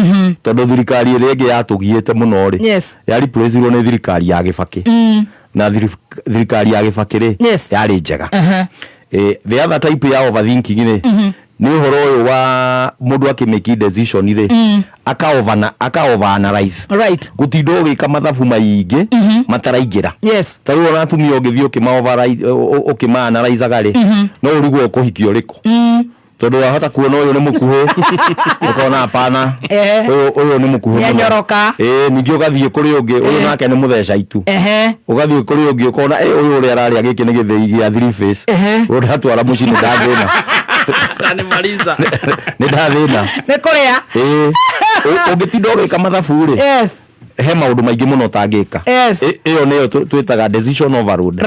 Tondũ thirikari ĩrĩa ĩngĩ yatũgiĩte mũno rĩ, ya replaceirwo nĩ thirikari ya Gĩbakĩ. Na thirikari ya Gĩbakĩ rĩ, yarĩ njega. The other type ya overthinking rĩ, nĩ ũhoro ũyũ wa mũndũ akĩmake decision rĩ, aka overanalyze. Gũtinda ũgĩka mathabu maingĩ mataraingĩra. Ta rĩu ona atumia ũngĩthiĩ ũkĩma-analyzaga rĩ, no ũrigwo ũkũhikia ũrĩkũ. Tondũ wahota kuona ũyũ nĩ mũkuhĩ, ũkona hapana, ũyũ nĩ mũkuhĩ mũno. Nĩanyoroka. Ningĩ ũgathiĩ kũrĩ ũngĩ, ũyũ nake nĩ mũtheca itu. Ũgathiĩ kũrĩ ũngĩ ũkona, ũyũ ũrĩa ararĩa gĩkĩ nĩ gĩthĩi gĩa three face. Ũyũ ndatwara mũciĩ nĩ ndathĩna. Ndanimaliza. Nĩ ndathĩna. Nĩ kũrĩa. Ũngĩtinda ũgĩka mathabu rĩ, he maũndũ maingĩ mũno ũtangĩka. Ĩyo nĩyo twĩtaga decision overload.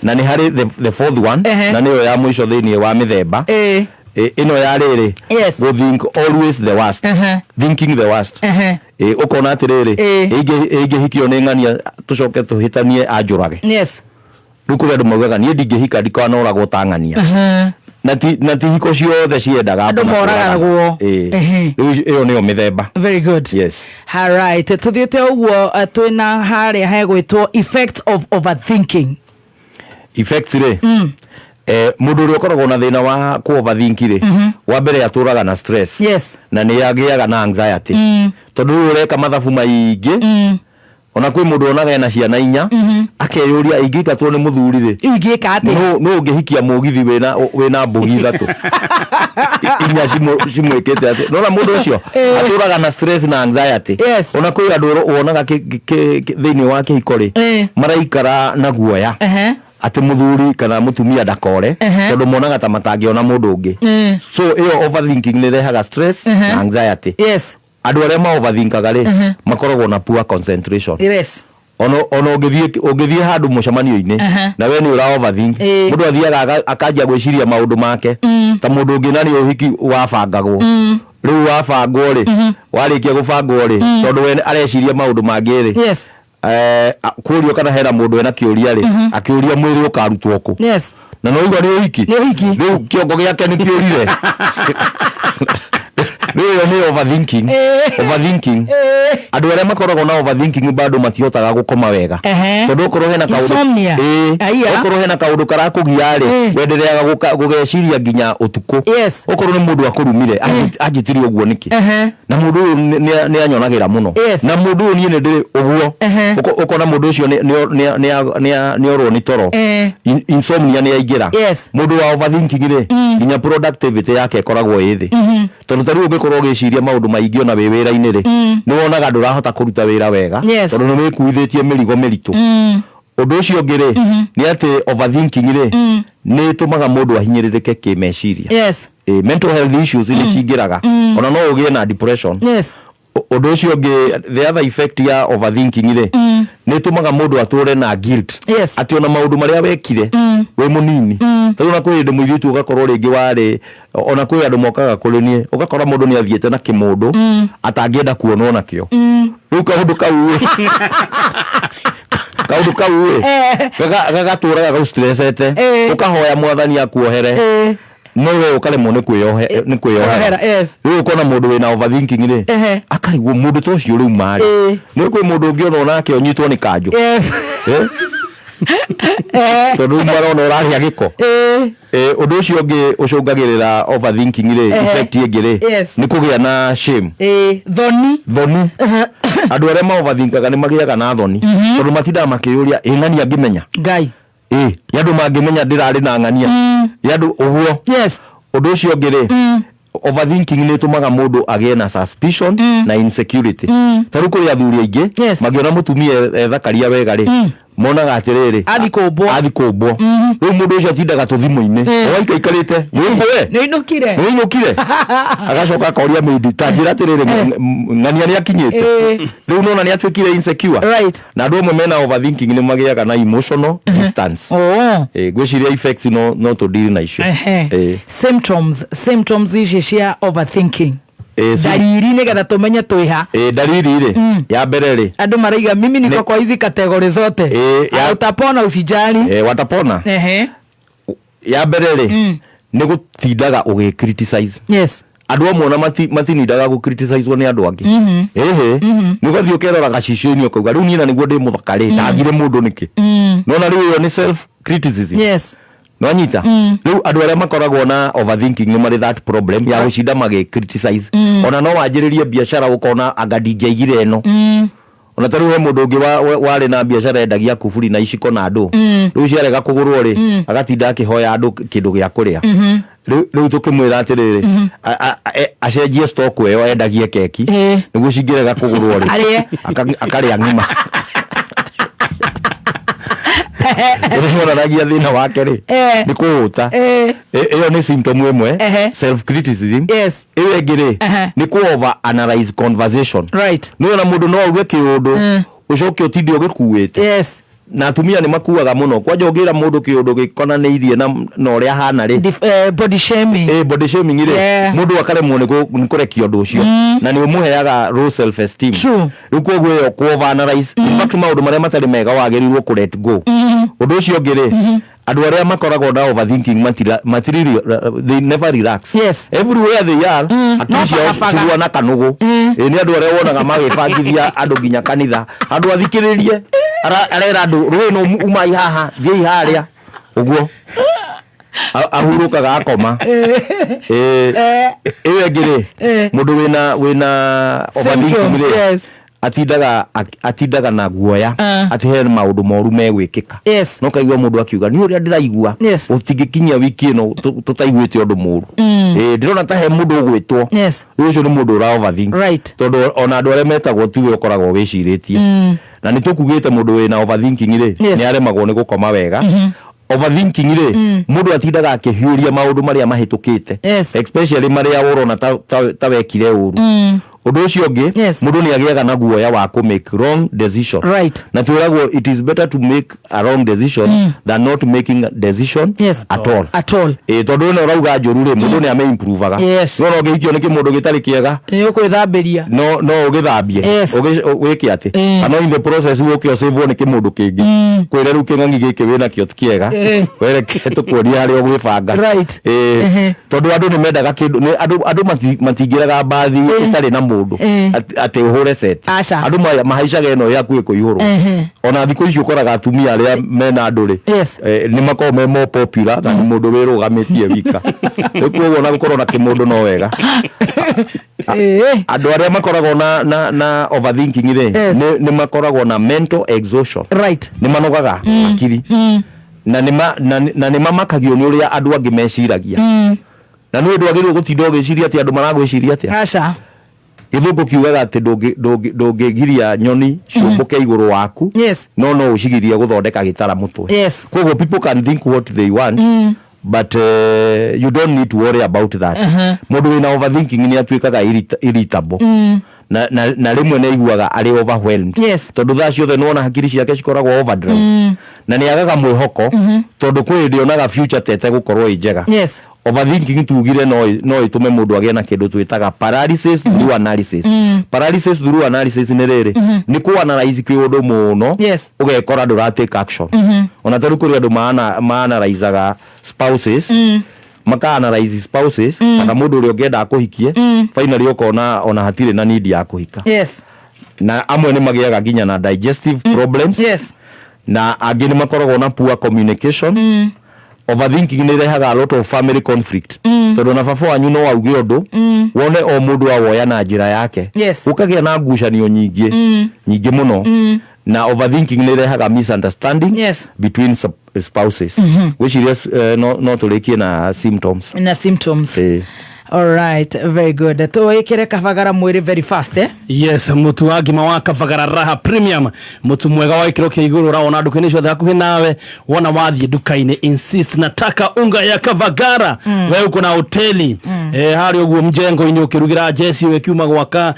Na nĩ harĩ the fourth one, na nĩyo ya mũico thĩinĩ wa mĩthemba. Ĩno ya rĩrĩ, gũ think always the worst. Thinking the worst. Ũkona atĩrĩrĩ, ĩngĩhikio nĩ ng'ania tũcoke tũhĩtanie anjũrage. Rĩu kũrĩ andũ maugaga niĩ ndingĩhika ndikanoragwo ta ng'ania. Na ti hiko ciothe ciendaga andũ andũ moragagwo. makĩũragana. Rĩu ĩyo nĩyo mĩthemba. Very good. All right. Tuthiĩte ũguo, twĩna harĩa hegwĩtwo effects of overthinking. Effects rĩ, mũndũ ũrĩa ũkoragwo na thĩna wa kũ overthink rĩ, wa mbere atũraga na stress. Na nĩ agĩaga na anxiety. Tondũ rĩu ũreka mathabu maingĩ, ona kwĩ mũndũ onaga ena ciana inya, akeyũria ingĩingatwo nĩ mũthuri rĩ, Ingĩka atĩa? Nũ ũngĩhikia mũgithi wĩna mbũgi ithatũ? Inya cimwĩkĩte atĩ. Nona mũndũ ũcio atũraga na stress na anxiety. Ona kwĩ andũ wonaga thĩinĩ wa kĩhiko rĩ, maraikara na guoya. Atĩ mũthuri kana mũtumia ndakore, tondũ monaga ta matangĩona mũndũ ũngĩ. So ĩyo overthinking nĩ ĩrehaga stress na anxiety. Andũ arĩa ma overthinkaga rĩ, makoragwo na poor concentration. Ona ũngĩthiĩ handũ mũcemanio-inĩ, na we nĩ ũra overthink, mũndũ athiaga akanjia gwĩciria maũndũ make, ta mũndũ ũngĩ na nĩ ũhiki wabangagwo. Rĩu wabangwo rĩ, warĩkia gũbangwo rĩ, tondũ we areciria maũndũ mangĩ rĩ, kũrio kana hena mũndũ ena kĩũria rĩ, akĩũria mwĩrĩ ũkarutwo kũ. Na no igua nĩ ũhiki. Nĩ ũhiki. Rĩu kĩongo gĩake nĩ kĩũrire. Rĩu ĩyo nĩ overthinking. Overthinking. Andũ arĩa makoragwo na overthinking bado matihotaga gũkoma wega. Tondũ okorwo hena kaũndũ, Insomnia. Aiya. Okorwo hena kaũndũ karakũgia rĩ, wendereaga gũgeciria nginya ũtukũ. Okorwo nĩ mũndũ akũrumire, anjĩtire ũguo nĩkĩ? Na mũndũ ũyũ nĩ anyonagĩra mũno. Na mũndũ ũyũ niĩ nĩ ndĩrĩ ũguo. Ũkona mũndũ ũcio nĩ orwo nĩ toro. Insomnia nĩ yaingĩra. Mũndũ wa overthinking rĩ, nginya productivity yake ĩkoragwo ĩ thĩ. Tondũ ta rĩu ũngĩkorwo ũgĩciria maũndũ maingĩ ona wĩ wĩra-inĩ rĩ, nĩ wonaga ndũrahota kũruta wĩra wega, tondũ nĩ wĩkuithĩtie mĩrigo mĩritũ. Ũndũ ũcio ũngĩ rĩ, nĩ atĩ overthinking rĩ, nĩ ĩtũmaga mũndũ ahinyĩrĩrĩke kĩmeciria. Mental health issues nĩ cingĩraga. Ona no ũgĩe na depression. Ũndũ ũcio ũngĩ, the other effect ya overthinking rĩ, nĩ ĩtũmaga mũndũ atũre na guilt. Atĩ ona maũndũ marĩa wekire, wĩ mũnini. Ta rĩu ona kwĩ hĩndĩ mũirĩtu ũgakorwo rĩngĩ warĩ, ona kwĩ andũ mokaga kũrĩ niĩ, ũgakora mũndũ nĩ athiĩte na kĩmũndũ, atangĩenda kuonwo nakĩo. Rĩu kaũndũ kau rĩ, kaũndũ kau rĩ, gagatũraga gagũstressete, ũkahoya mwathani akuohere. No we ũkaremwo nĩ nĩ kwĩyohera. Kuohera, yes. Rĩu ũkona mũndũ wĩna overthinking rĩ, akarigwo mũndũ ta ũcio rĩu marĩ. Nĩ kwĩ mũndũ ũngĩ ona onake ũnyitwo nĩ kanjũ. Tondũ rĩu marona ũrarĩa gĩko. Ũndũ ũcio ũngĩ ũcũngagĩrĩra overthinking rĩ, effect ĩngĩ rĩ, nĩ kũgĩa na shame. Thoni. Thoni. Andũ arĩa ma overthinkaga nĩ magĩaga na thoni, tondũ matindaga makĩyũria, ĩ ng'ania angĩmenya? Ngai. Ĩ nĩ andũ mangĩmenya ndĩrarĩ na ng'ania? Ĩ andũ ũguo. Ũndũ ũcio ũngĩ rĩ, overthinking nĩ ĩtũmaga mũndũ agĩe na suspicion na insecurity. Ta rĩu kũrĩ athuri aingĩ mangĩona mũtumia ethakaria wega rĩ, monaga atĩrĩrĩ, Athi kũmbwo. Athi kũmbwo. Rĩu mũndũ ũcio atindaga tũthimũ-inĩ, ũgaika ikarĩte wĩkũwe. Nĩ ũinũkire. Nĩũinũkire, agacoka akoria maid, ta njĩra atĩrĩrĩ, ng'ania nĩ akinyĩte? Rĩu nona nĩ atuĩkire insecure. Na andũ amwe mena overthinking nĩ magĩaga na emotional distance. Ngwĩciria effects no tũdiri na icio. Symptoms ici cia overthinking, Dariri nĩgetha tũmenye twĩha. Dariri rĩ, ya mbere rĩ, Andũ maraiga mimi niko kwa hizi category zote. Utapona, usijali. Watapona. Ya mbere rĩ, nĩ gũtindaga ũgĩ criticize. Andũ amwe ona matinindaga gũ criticizewo nĩ andũ angĩ. Ĩhĩ, nĩ ũgathiĩ ũkerora gacicio-inĩ ũkauga, rĩu niĩ na nĩguo ndĩ mũthaka rĩ, ndagire mũndũ nĩkĩ? Nona rĩu ĩyo nĩ self criticism. Nwanyita? Rĩu andũ arĩa makoragwo na overthinking nĩ marĩ that problem ya gũcinda magĩ criticize. Ona no wanjĩrĩrie biacara ũkona anga ndingĩaigire ĩno. Ona ta rĩu he mũndũ ũngĩ warĩ na biacara endagia kuburi na iciko na andũ. Rĩu ciarega kũgũrwo rĩ, agatinda akĩhoya andũ kĩndũ gĩa kũrĩa. Rĩu tũkĩmwĩra atĩrĩrĩ, acenjie stock ĩyo, endagie keki, nĩguo cingĩrega kũgũrwo rĩ, Arĩe. Akarĩa ng'ima. Ĩrĩa yonanagia thĩna wake rĩ, nĩ kũhũta. Ĩyo nĩ symptom ĩmwe, self criticism. Ĩyo ĩngĩ rĩ, nĩ kũ over analyze conversation. Nĩ ona mũndũ no auge kĩũndũ, ũcoke ũtinde ũgĩkuĩte. Na atumia nĩ makuaga mũno, kwanja ũngĩra mũndũ kĩũndũ gĩkonanĩirie na ũrĩa ahana rĩ. Body shaming. Body shaming rĩ, mũndũ akaremwo nĩ kũrekia ũndũ ũcio, na nĩ ũmũheaga low self esteem. Rĩu koguo ĩyo kũ over analyze, in fact maũndũ marĩa matarĩ mega wagĩrĩirwo kũ let go. Ũndũ ũcio ũngĩ rĩ, andũ arĩa makoragwo na overthinking matiri, they never relax. Everywhere they are, hakiri No ciao bagabaga. cirua na kanũgũ. Ĩ nĩ andũ arĩa wonaga magĩbangithia andũ nginya kanitha, andũ athikĩrĩrie, arera andũ rũĩ no umai haha, thiĩi harĩa ũguo. Ahurũkaga akoma. Ĩyo ĩngĩ rĩ, mũndũ wĩna overthinking Symptoms, rĩ, atindaga na guoya atĩ he maũndũ moru megwĩkĩka. No kaigua mũndũ akiuga, nĩ ũrĩa ndĩraigua, ũtingĩkinyia wiki ĩno tũtaiguĩte ũndũ mũru. Ndĩrona ta he mũndũ ũgwĩtwo. Rĩu ũcio nĩ mũndũ ũra overthink. Tondũ ona andũ arĩa metagwo tiwe ũkoragwo wĩcirĩtie. Na nĩ tũkugĩte mũndũ wĩna overthinking rĩ, nĩ aremagwo nĩ gũkoma wega. Overthinking rĩ, mũndũ atindaga akĩhiũria maũndũ marĩa mahĩtũkĩte, especially marĩa ũrona ta wekire ũru. Ũndũ ũcio ũngĩ, mũndũ nĩ agĩaga na guoya wa kũ make wrong decision. Na twĩragwo it is better to make a wrong decision than not making a decision at all. At all. Ĩ tondũ ĩno ũrauga njũru rĩ, mũndũ nĩ ame-improvaga. No no ũngĩhikio nĩ kĩmũndũ gĩtarĩ kĩega, Nĩ ũkwĩthambĩria. No ũgĩthambie. Wĩke atĩ kana in the process ũke ũcĩvwo nĩ kĩmũndũ kĩngĩ, kwĩre rĩu kĩng'ang'i gĩkĩ wĩnakĩo ti kĩega. Wereke tũkuonie harĩa ũgwĩbanga. Tondũ andũ nĩ mendaga kĩndũ andũ matingĩraga mbathi ĩtarĩ na mũndũ atĩ ũhũre set. Aca. Andũ mahaicaga ĩno ĩ hakuhĩ kũihũrwo. Ona thikũ ici ũkoraga atumia arĩa mena andũ rĩ, nĩ makoragwo me more popular than mũndũ wĩrũgamĩtie wika. Rĩu koguo ona gũkorwo na kĩmũndũ no wega. Andũ arĩa makoragwo na overthinking rĩ, nĩ makoragwo na mental exhaustion. Nĩ manogaga hakiri, na nĩ mamakagio nĩ ũrĩa andũ angĩ meciragia. Na nĩ ũndũ wagĩrĩirwo gũtinda ũgĩciria atĩ andũ maragwĩciria atĩa. Aca. Gĩthũngũ kiugaga atĩ ndũngĩgiria nyoni ciũmbũke igũrũ waku, no ũcigirie gũthondeka gĩtara mũtwe. Koguo people can think what they want, but you don't need to worry about that. Mũndũ wĩna overthinking nĩ atuĩkaga irritable, na rĩmwe nĩ aiguaga arĩ overwhelmed, tondũ thaa ciothe nĩwona hakiri ciake cikoragwo overdrive, na nĩ agaga mwĩhoko, tondũ kwĩ hĩndĩ onaga future tete gũkorwo ĩ njega. Overthinking tugire no ĩtũme mũndũ agĩe na kĩndũ twĩtaga paralysis through analysis. Paralysis through analysis nĩ rĩrĩ, nĩ kũ analyze kĩũndũ mũno, ũgekora ndũra take action. Ona ta rĩu kũrĩ andũ maanalyzaga spouses, maka analyze spouses, kana mũndũ ũrĩa ũngĩenda akũhikie, finally ũkona ona hatirĩ na need ya kũhika. Na amwe nĩ magĩaga nginya na digestive problems. Na angĩ nĩ makoragwo na poor communication. Overthinking nĩ ĩrehaga a lot of family conflict, tondũ na baba wanyu no auge ũndũ, wone o mũndũ awoya na njĩra yake, gũkagĩa na ngucanio nyingĩ, nyingĩ mũno. Na overthinking nĩ ĩrehaga misunderstanding between spouses. Gwĩciria no tũrĩkie na symptoms. Na symptoms. Eh. All right, very good. Twĩkĩre Kabagara mwĩrĩ very fast, eh? Yes, mutu wa ngima wa Kabagara Raha Premium, mutu mwega wa gĩkĩro kĩa igũrũ, ũrawona nduka-inĩ ciothe hakuhĩ nawe. Wona wathiĩ nduka-inĩ, insist, "Nataka unga ya Kavagara." We uko na hoteli, harĩa ũguo mjengo-inĩ ũkĩrugĩra jeci ũkiuma gwaka,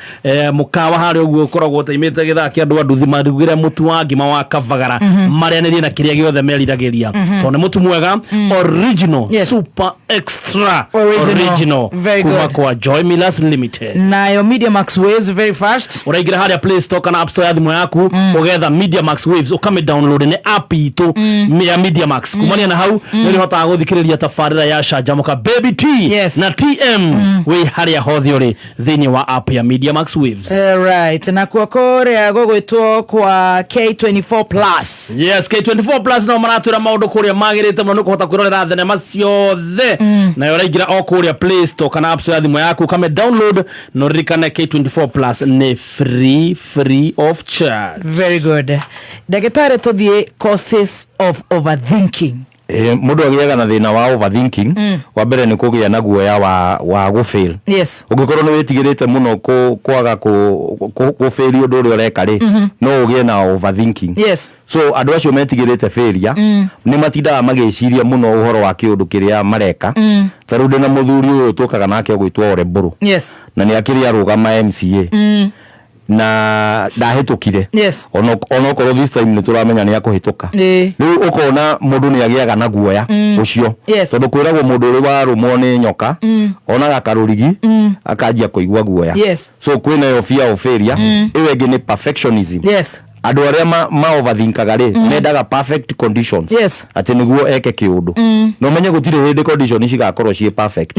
mũkawa harĩa ũguo ũkoragwo ũtaimĩte gĩthaa kĩa andũ a nduthi, marugĩre mũtu wa ngima wa Kavagara, marĩanĩrie na kĩrĩa gĩothe meriragĩria, tondũ nĩ mũtu mwega, original, super extra Original. Original. Very Kuma good. kwa Joy Millers Limited. Nayo Media Max Waves, very fast. Ũraingĩra harĩa Play Store kana App Store ya thimũ yaku, ũgetha Media Max Waves, ũkamĩ download, nĩ app itũ ya Media Max. Kumania na hau nĩ ũrĩhotaga gũthikĩrĩria tabarĩra ya Canjamũka, Baby T na TM, wĩ harĩa hothe ũrĩ thĩinĩ wa app ya Media Max Waves. Right, nakuo kũrĩa gũgwĩtwo kwa K24 Plus. Yes, K24 Plus no maratwĩra maũndũ kũrĩa magĩrĩte mũno, nĩ kũhota kwĩrorera thenema ciothe. Nayo ũraingĩra o kũrĩa Play Store kana App Store ya thimũ yaku, ũkame download, na ũririkane K24 Plus nĩ free, free of charge. Very good. Ndagĩtarĩ, tũthiĩ causes of overthinking. Mũndũ agĩaga na thĩna wa overthinking, wa mbere nĩ kũgĩa na guoya wa gũfail. Ũngĩkorwo nĩ wĩtigĩrĩte mũno kwaga gũfail ũndũ ũrĩa ũreka rĩ, no ũgĩe na overthinking. So andũ acio metigĩrĩte failure, nĩ matindaga magĩciria mũno ũhoro wa kĩũndũ kĩrĩa mareka. Ta rĩu ndĩna mũthuri ũyũ tũkaga nake ũgwĩtwo Ole Mbũrũ, na nĩ akĩrĩ arũgama MCA na ndahĩtũkire. Onokorwo this time nĩ tũramenya nĩ akũhĩtũka. Rĩu ũkona mũndũ nĩ agĩaga na guoya ũcio, tondũ kwĩragwo mũndũ ũrĩ warũmwo nĩ nyoka, onaga karũrigi, akanjia kũigua guoya. So kwĩna ĩyo fear of failure. Ĩyo ĩngĩ nĩ perfectionism. Andũ arĩa ma overthinkaga rĩ, mendaga perfect conditions, atĩ nĩguo eke kĩũndũ, na ũmenye gũtirĩ hĩndĩ condition cigakorwo ciĩ perfect.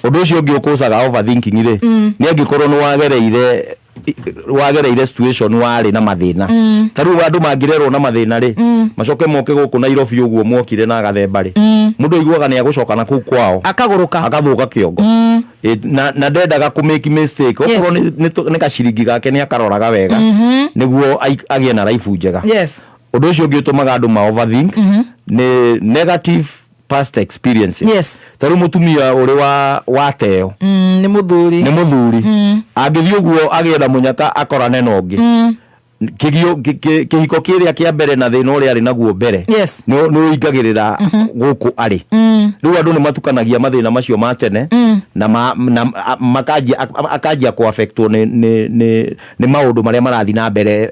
Ũndũ ũcio ũngĩ ũkũcaga overthinking rĩ, nĩ angĩkorwo nĩ wagereire situation warĩ na mathĩna. Ta rĩu andũ mangĩrerwo na mathĩna rĩ, macoke moke gũkũ Nairobi ũguo mokire na gathemba rĩ, mũndũ aiguaga nĩ agũcoka na kũu kwao. Akagũrũka. Akathũka kĩongo. Na ndendaga kũ make mistake, okorwo nĩ gaciringi gake, nĩ akaroraga wega nĩguo agĩe na life njega. Ũndũ ũcio ũngĩ ũtũmaga andũ ma overthink nĩ negative past experiences. Ta rĩu mũtumia ũrĩ wa wateo Nĩ mũthuri. Nĩ mũthuri, angĩthiĩ ũguo agĩe na mũnyaka, akorane na ũngĩ, kĩgio kĩhiko kĩrĩa kĩa mbere na thĩna ũrĩa arĩ naguo mbere nĩ ũingagĩrĩra gũkũ arĩ. Rĩu andũ nĩ matukanagia mathĩna macio ma tene na makanjia akanjia kũ affectwo nĩ maũndũ marĩa marathiĩ na mbere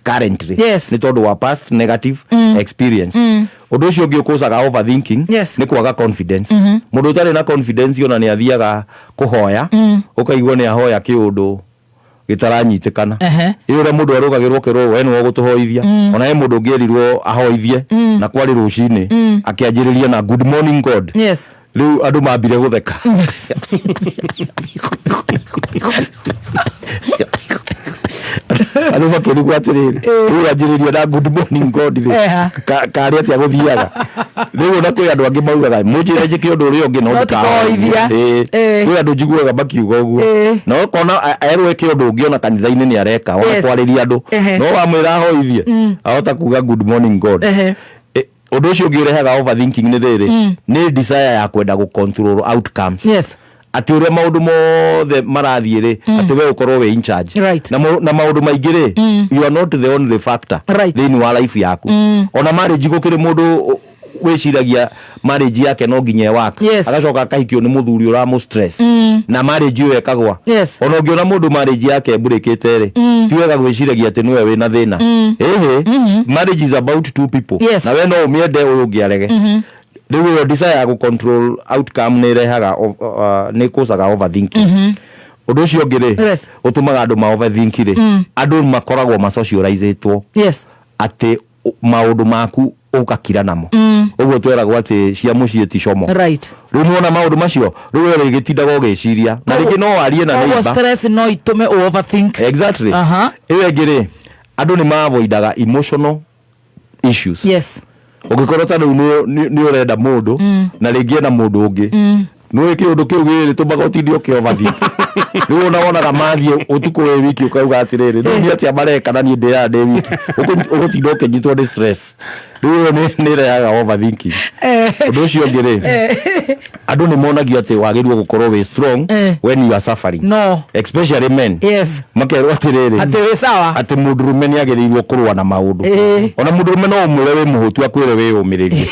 currently, nĩ tondũ wa past negative experience. Ũndũ ũcio ũngĩ ũkũcaga overthinking nĩ kwaga confidence. Mũndũ ũtarĩ na confidence, ona nĩ athiaga kũhoya, ũkaigua nĩ ahoya kĩũndũ gĩtaranyitĩkana. Ĩ ũrĩa mũndũ arũgagĩrwo kerwo, "We nĩwe ũgũtũhoithia." Ona he mũndũ ũngĩ erirwo ahoithie, na kwarĩ rũcinĩ, akĩanjĩrĩria na "Good morning, God." Rĩu andũ mambire gũtheka. Andũ makĩrigwo atĩrĩrĩ, rĩu ũranjĩrĩria na "Good morning, God" rĩ, karĩ atĩa gũthiaga? Rĩu ona kwĩ andũ angĩ maugaga, "Mũnjĩre njĩke ũndũ ũrĩa ũngĩ, no No ndikahoithia." tikoithia. Kwĩ andũ njiguaga makiuga ũguo, na ũkona erwo eke ũndũ ũngĩ, ona kanitha-inĩ nĩ areka, ona kwarĩria andũ, no wamwĩra ahoithie, ahota kuga "Good morning, God." Ũndũ ũcio ũngĩ ũrehaga overthinking nĩ rĩrĩ, nĩ desire ya kwenda gũ control outcomes, atĩ ũrĩa maũndũ mothe marathiĩ rĩ, atĩ we ũkorwo wĩ in charge. Na maũndũ maingĩ rĩ, you are not the only factor thĩinĩ wa life yaku. Ona marriage, gũkĩrĩ mũndũ wĩciragia marriage yake no nginya ĩwork, agacoka akahikio nĩ mũthuri ũramũ stress, na marriage ĩyo ĩkagwa. Ona ũngĩona mũndũ marriage yake ĩmburĩkĩte rĩ, ti wega gwĩciragia atĩ nĩwe wĩna thĩna. Ĩhĩ, marriage is about two people, na we no ũmĩende, ũyũ ũngĩ arege. Rĩu ĩyo desire ya gũ control outcome nĩ ĩrehaga nĩ ĩkũcaga overthinking. Ũndũ ũcio ũngĩ rĩ, ũtũmaga andũ ma overthink rĩ, andũ makoragwo masocializĩtwo atĩ maũndũ maku ũgakira namo. Ũguo tweragwo atĩ cia mũciĩ ti como. Rĩu nĩwona maũndũ macio, rĩu we rĩgĩtindaga ũgĩciria, na rĩngĩ no warie na Koguo neighbor. stress no itũme ũ overthink. Exactly. Ĩyo ĩngĩ rĩ, andũ nĩ maavoidaga emotional issues. Yes. Ũngĩkorwo ta rĩu nĩ ũrenda mũndũ na rĩngĩ ena mũndũ ũngĩ, nĩ kĩũndũ kĩu gĩgĩtũmaga ũtinde ũkĩoverthink. Rĩu ona wonaga mathiĩ ũtukũ wĩ wiki, ũkauga atĩrĩrĩ, rĩu nĩ atĩa mareka na niĩ ndĩraga ndĩ wiki. Ũgũtinda ũkĩnyitwo nĩ stress. Rĩu ĩyo nĩ ĩrehaga overthinking. Ũndũ ũcio ũngĩ rĩ, andũ nĩ monagio atĩ wagĩrĩirwo gũkorwo wĩ strong when you are suffering. No. Especially men. Yes. Makerwo atĩrĩrĩ, atĩ wĩ sawa, atĩ mũndũrũme nĩ agĩrĩirwo kũrũa na maũndũ. Ona mũndũrũme no ũmwĩre wĩ mũhũtu, akwĩre wĩ ũmĩrĩrie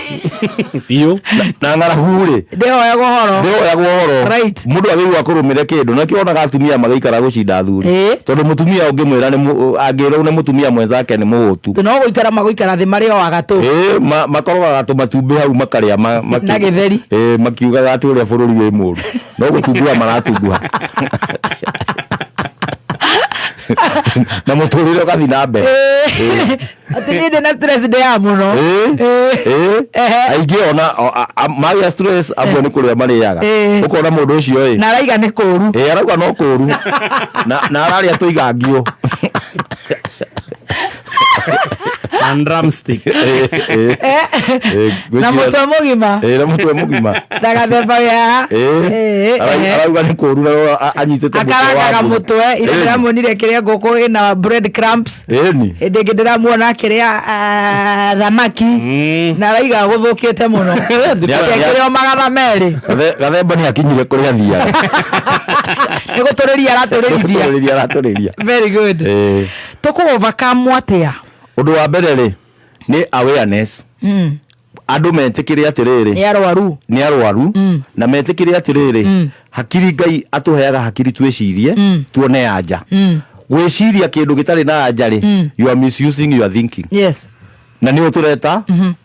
biũ. Na ng'aragu rĩ, ndĩhoyagwo horo. Ndĩhoyagwo horo. Right. Mũndũ agĩrĩirwo akũrũmĩre kĩndũ nakĩo. Wonaga atumia magĩikara gũcinda athuri, tondũ mũtumia ũngĩmwĩra angĩrwo nĩ mũtumia mwenzake nĩ mũhũtu, no gũikara magũikara thĩ marĩ o agatũ. Ĩĩ, makorogaga tũmatumbĩ hau makarĩa Na gĩtheri. Ĩĩ, makiugaga atĩ ũrĩa bũrũri wĩ mũru no gũtunguha maratunguha na mũtũrĩre ũgathiĩ na mbere. Atĩ niĩ ndĩ na stress ndĩaga mũno. Ĩĩ. Aingĩ ona magĩa stress, amwe nĩ kũrĩa marĩaga. Ũkona mũndũ ũcio ĩ na araiga nĩ kũru. Ĩĩ, arauga no kũru na ararĩa tũigangio. Na drumstick. Na mũtwe mũgima. Ĩĩ, na mũtwe mũgima. Na gathemba ya Arauga nĩ kũru na anyitĩte mũtwe wa akarangaga mbũri. Mũtwe ira ndĩramuonire kĩrĩa ngũkũ ĩna bread crumbs. Hĩndĩ ĩngĩ ndĩramuona akĩrĩa thamaki na araiga gũthũkĩte mũno kĩrĩa o magatha merĩ. Gathemba nĩ akinyire kũrĩa athiaga. Nĩ gũtũrĩria aratũrĩrithia. Gũtũrĩria aratũrĩria. Very good. Tũkũ overcome atĩa? Ũndũ wa mbere rĩ, nĩ awareness. Andũ metĩkĩre atĩrĩrĩ, nĩ arwaru. Nĩ arwaru, na metĩkĩre atĩrĩrĩ, hakiri Ngai atũheaga hakiri twĩcirie tuone anja. Gwĩciria kĩndũ gĩtarĩ na anja rĩ, you are misusing your thinking. Na nĩyo tũreta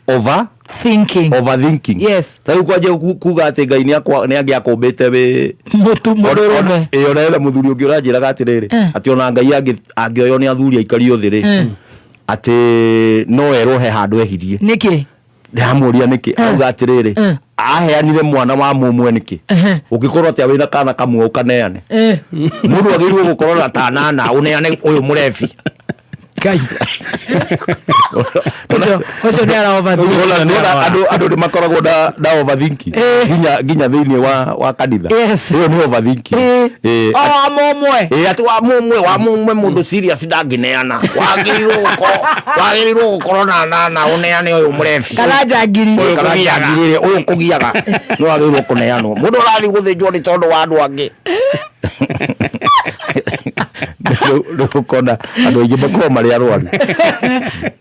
over thinking. Overthinking. Ta rĩu kwanjia kuga atĩ Ngai nĩ angĩakũmbĩte wĩ mũtu mũndũrũme. Ĩĩ, ona hena mũthuri ũngĩ ũranjĩraga atĩrĩrĩ, atĩ ona Ngai angĩoywo nĩ athuri aikario thĩ rĩ, atĩ no erwo he handũ ehirie. Nĩkĩ? Ndĩramũria nĩkĩ. Auga atĩrĩrĩ, aheanire mwana wa mũmwe nĩkĩ? Ũngĩkorwo atĩa wĩna kana kamwe ũkaneane? Mũndũ agĩrĩirwo gũkorwo na tanana ũneane ũyũ mũrebi. Ngai ũcio nĩ ara overthink. Nona andũ nĩ makoragwo na overthinking nginya thĩinĩ wa kanitha. Ĩyo nĩ overthinking. O wa mũmwe. Ĩĩ, atĩ wa mũmwe mũndũ serious ndangĩneana. Wagĩrĩirwo gũkorwo na nana ũneane ũyũ mũrebi. Kana njangiri. Ũyũ kana njangiri rĩ, ũyũ kũgiaga nĩ wagĩrĩirwo kũneanwo. Mũndũ ũrathiĩ gũthĩnjwo nĩ tondũ wa andũ angĩ. Rĩu ũkona andũ aingĩ makoragwo marĩ arwaru.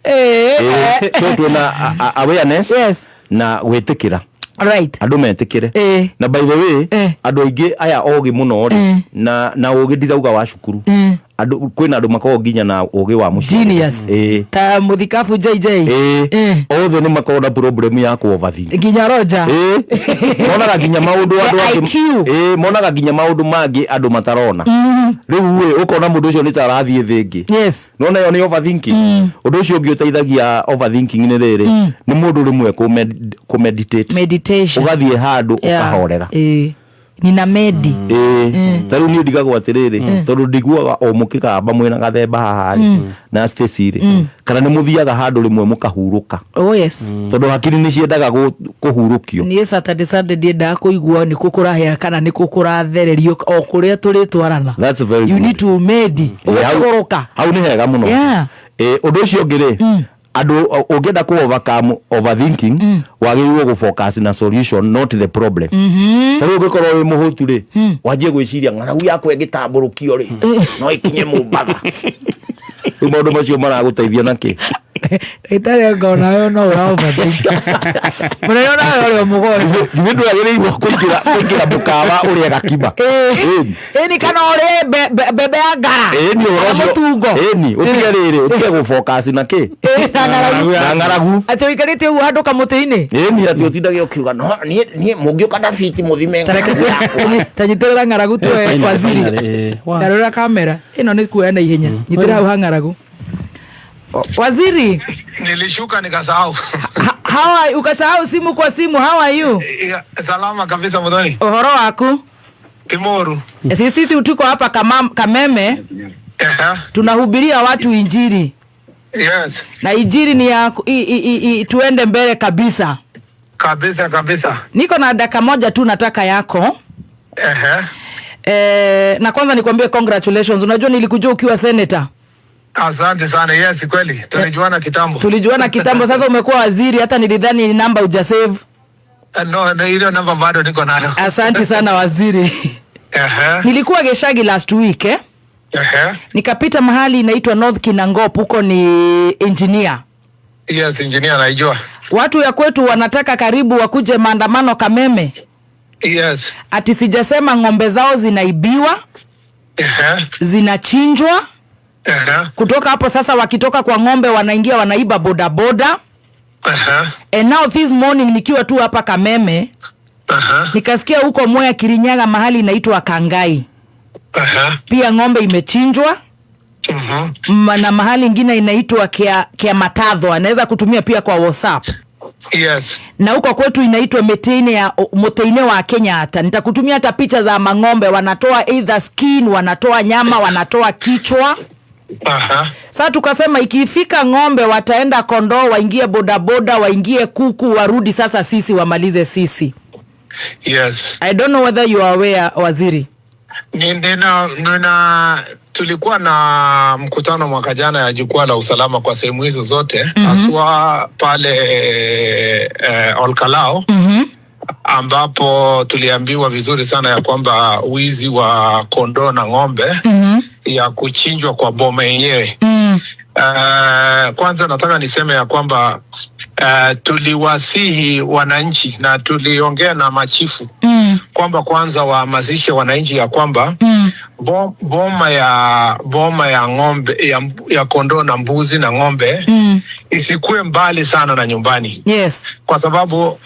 Ĩĩ, so twĩna awareness na gwĩtĩkĩra. Andũ metĩkĩre. Na by the way, andũ aingĩ aya ogĩ mũno rĩ, na ũgĩ ndirauga wa cukuru, andũ kwĩna andũ makoragwo nginya na ũgĩ wa mũciĩ. Genius. Ta mũthikabu JJ. Ĩĩ, othe nĩ makoragwo na problem ya ku overthink. Nginya Roger. Ĩĩ, monaga nginya maũndũ andũ The angĩ IQ. Ĩĩ, monaga nginya maũndũ mangĩ andũ matarona. Rĩu ĩ ũkona mũndũ ũcio nĩ ta arathiĩ thĩ ĩngĩ. Nona ĩyo nĩ overthinking. Ũndũ ũcio ũngĩ ũteithagia overthinking nĩ rĩrĩ, nĩ mũndũ rĩmwe kũ-meditate. Meditation. Ũgathiĩ handũ ũkahorera. Ĩĩ, nina medi. Ĩĩ, ta rĩu niĩ ndigagwo atĩrĩrĩ, tondũ ndiguaga o mũkĩgamba mwĩna gathemba haha rĩ na Stacy rĩ, kana nĩ mũthiaga handũ rĩmwe mũkahurũka? Oh yes. Tondũ hakiri nĩ ciendaga kũhurũkio. Niĩ Saturday, Sunday ndiendaga kũigua nĩ kũ kũrahĩa kana nĩ kũ kũrathererio o kũrĩa tũrĩtwarana. That's very You good. need to medi. Ĩĩ, ũgakĩgũrũka. Hau nĩ hega mũno. Ũndũ ũcio ũngĩ rĩ, andũ ũngĩenda kũ overcome overthinking, wagĩrĩirwo gũ focus na solution, not the problem. Ta rĩu ũngĩkorwo wĩ mũhũtu rĩ, wanjie gwĩciria ng'aragu yakwa ĩngĩtambũrũkio rĩ, no ĩkinye Mombatha. Rĩu maũndũ macio maragũteithia na kĩ? Ndagĩtarĩ, ngona we no ũra overthink mũnene, onawe ũrĩ o mũgonjo. Githĩ ndwagĩrĩirwo kũingĩra mũkawa ũrĩe gakima? Ĩni. Ĩni, kana ũrĩe mbembe ya ngara. Ĩni, ũhoro Kana ũcio mũtungo. Ĩni, ũtige rĩrĩ, ũtige gũ focus na kĩ? Ĩĩ, na ng'aragu. Na ng'aragu. Atĩ ũikarĩte ũguo handũ kamũtĩ-inĩ. Ĩni, atĩ ũtindage ũkiuga no niĩ mũngĩũka na fiti mũthime ng'aragu yakwa. Ta nyitĩrĩra ng'aragu tuoe. Finally, Waziri. finally, wow. Ngarũra kamera ĩno nĩ kuoya na ihenya. Nyitĩrĩra hau ha ng'aragu. Waziri. Nilishuka nikasahau. How are, ukasahau simu kwa simu. How are you? Salama kabisa, Muthoni. Ũhoro waku? Timoru. Sisi tuko hapa Kameme, tunahubiria watu injili. Yes. Na injili ni ya tuende mbele kabisa. Kabisa kabisa. Niko na dakika moja tu nataka yako. Na kwanza nikwambie congratulations. Unajua nilikujua ukiwa senator. Asante sana. Yes, kweli. Tulijuana kitambo. Tulijuana kitambo, sasa umekuwa waziri, hata nilidhani ni namba hujasave. No, ile namba bado niko nayo. Asante sana waziri. Nilikuwa Geshagi last week Nikapita mahali inaitwa North Kinangop, huko ni engineer. Yes, engineer naijua. Watu ya kwetu wanataka karibu wakuje maandamano Kameme. Yes. Ati sijasema ng'ombe zao zinaibiwa. Zinachinjwa. Kutoka hapo sasa wakitoka kwa ng'ombe wanaingia wanaiba boda boda. And now this morning nikiwa tu hapa Kameme, nikasikia huko Mwea Kirinyaga mahali inaitwa Kangai. Pia ng'ombe imechinjwa. Na mahali ingine inaitwa Kia Matadho, anaweza kutumia pia kwa WhatsApp. Yes. Na huko kwetu inaitwa Muteine wa Kenyatta. Nitakutumia hata picha za mang'ombe wanatoa either skin, wanatoa nyama, wanatoa kichwa. Sasa tukasema ikifika ng'ombe wataenda kondoo, waingie bodaboda, waingie kuku, warudi sasa sisi wamalize sisi. Yes. I don't know whether you are aware, waziri. Tulikuwa na mkutano mwaka jana ya jukwaa la usalama kwa sehemu hizo zote, haswa pale Olkalao, ambapo tuliambiwa vizuri sana ya kwamba wizi wa kondoo na ng'ombe ya kuchinjwa kwa boma yenyewe. Kwanza nataka niseme ya kwamba tuliwasihi wananchi na tuliongea na machifu kwamba kwanza wahamasishe wananchi ya kwamba boma ya ng'ombe ya kondoo na mbuzi na ng'ombe isikue mbali sana na nyumbani. Yes. Kwa sababu